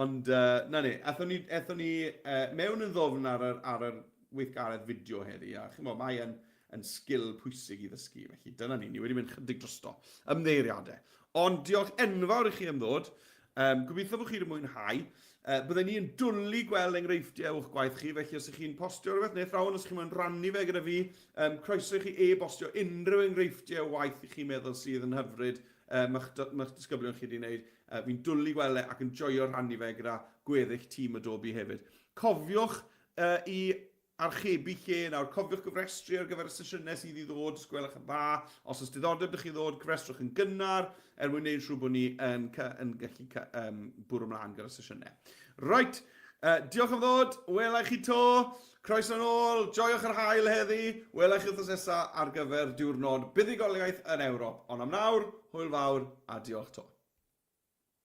Ond, uh, na ni, aethon ni, aethon ni uh, mewn yn ddofn ar yr, ar yr weithgaredd fideo heddi, a chi'n mae yn yn sgil pwysig i ddysgu. Felly dyna ni, ni wedi mynd chydig drosto. Ymddeiriadau. Ond diolch enfawr i chi am ddod. Um, gobeithio bod chi wedi mwynhau. Uh, bydden ni yn dwlu gweld enghreifftiau o'ch gwaith chi, felly os ych chi'n postio rhywbeth neu athrawon, os ych chi'n moyn rannu fe gyda fi, um, croeso i chi e-bostio unrhyw enghreifftiau o waith i chi'n meddwl sydd yn hyfryd uh, mae'ch, ma disgyblion chi wedi gwneud. Uh, fi'n dwlu gweld e ac yn joio rhannu fe gyda gweddill tîm Adobe hefyd. Cofiwch uh, i archebu lle nawr. Cofiwch gofrestru ar gyfer y sesiynau sydd i ddod, os gwelwch yn dda. Os oes diddordeb ydych chi ddod, cofrestrwch yn gynnar, er mwyn gwneud siŵr bod ni yn, yn gallu um, bwrw ymlaen gyda'r sesiynau. Right, uh, diolch am ddod, wela i chi to, croeso yn ôl, joiwch yr haul heddi, wela i chi wythnos nesaf ar gyfer diwrnod buddugoliaeth yn Ewrop. Ond am nawr, hwyl fawr a diolch to.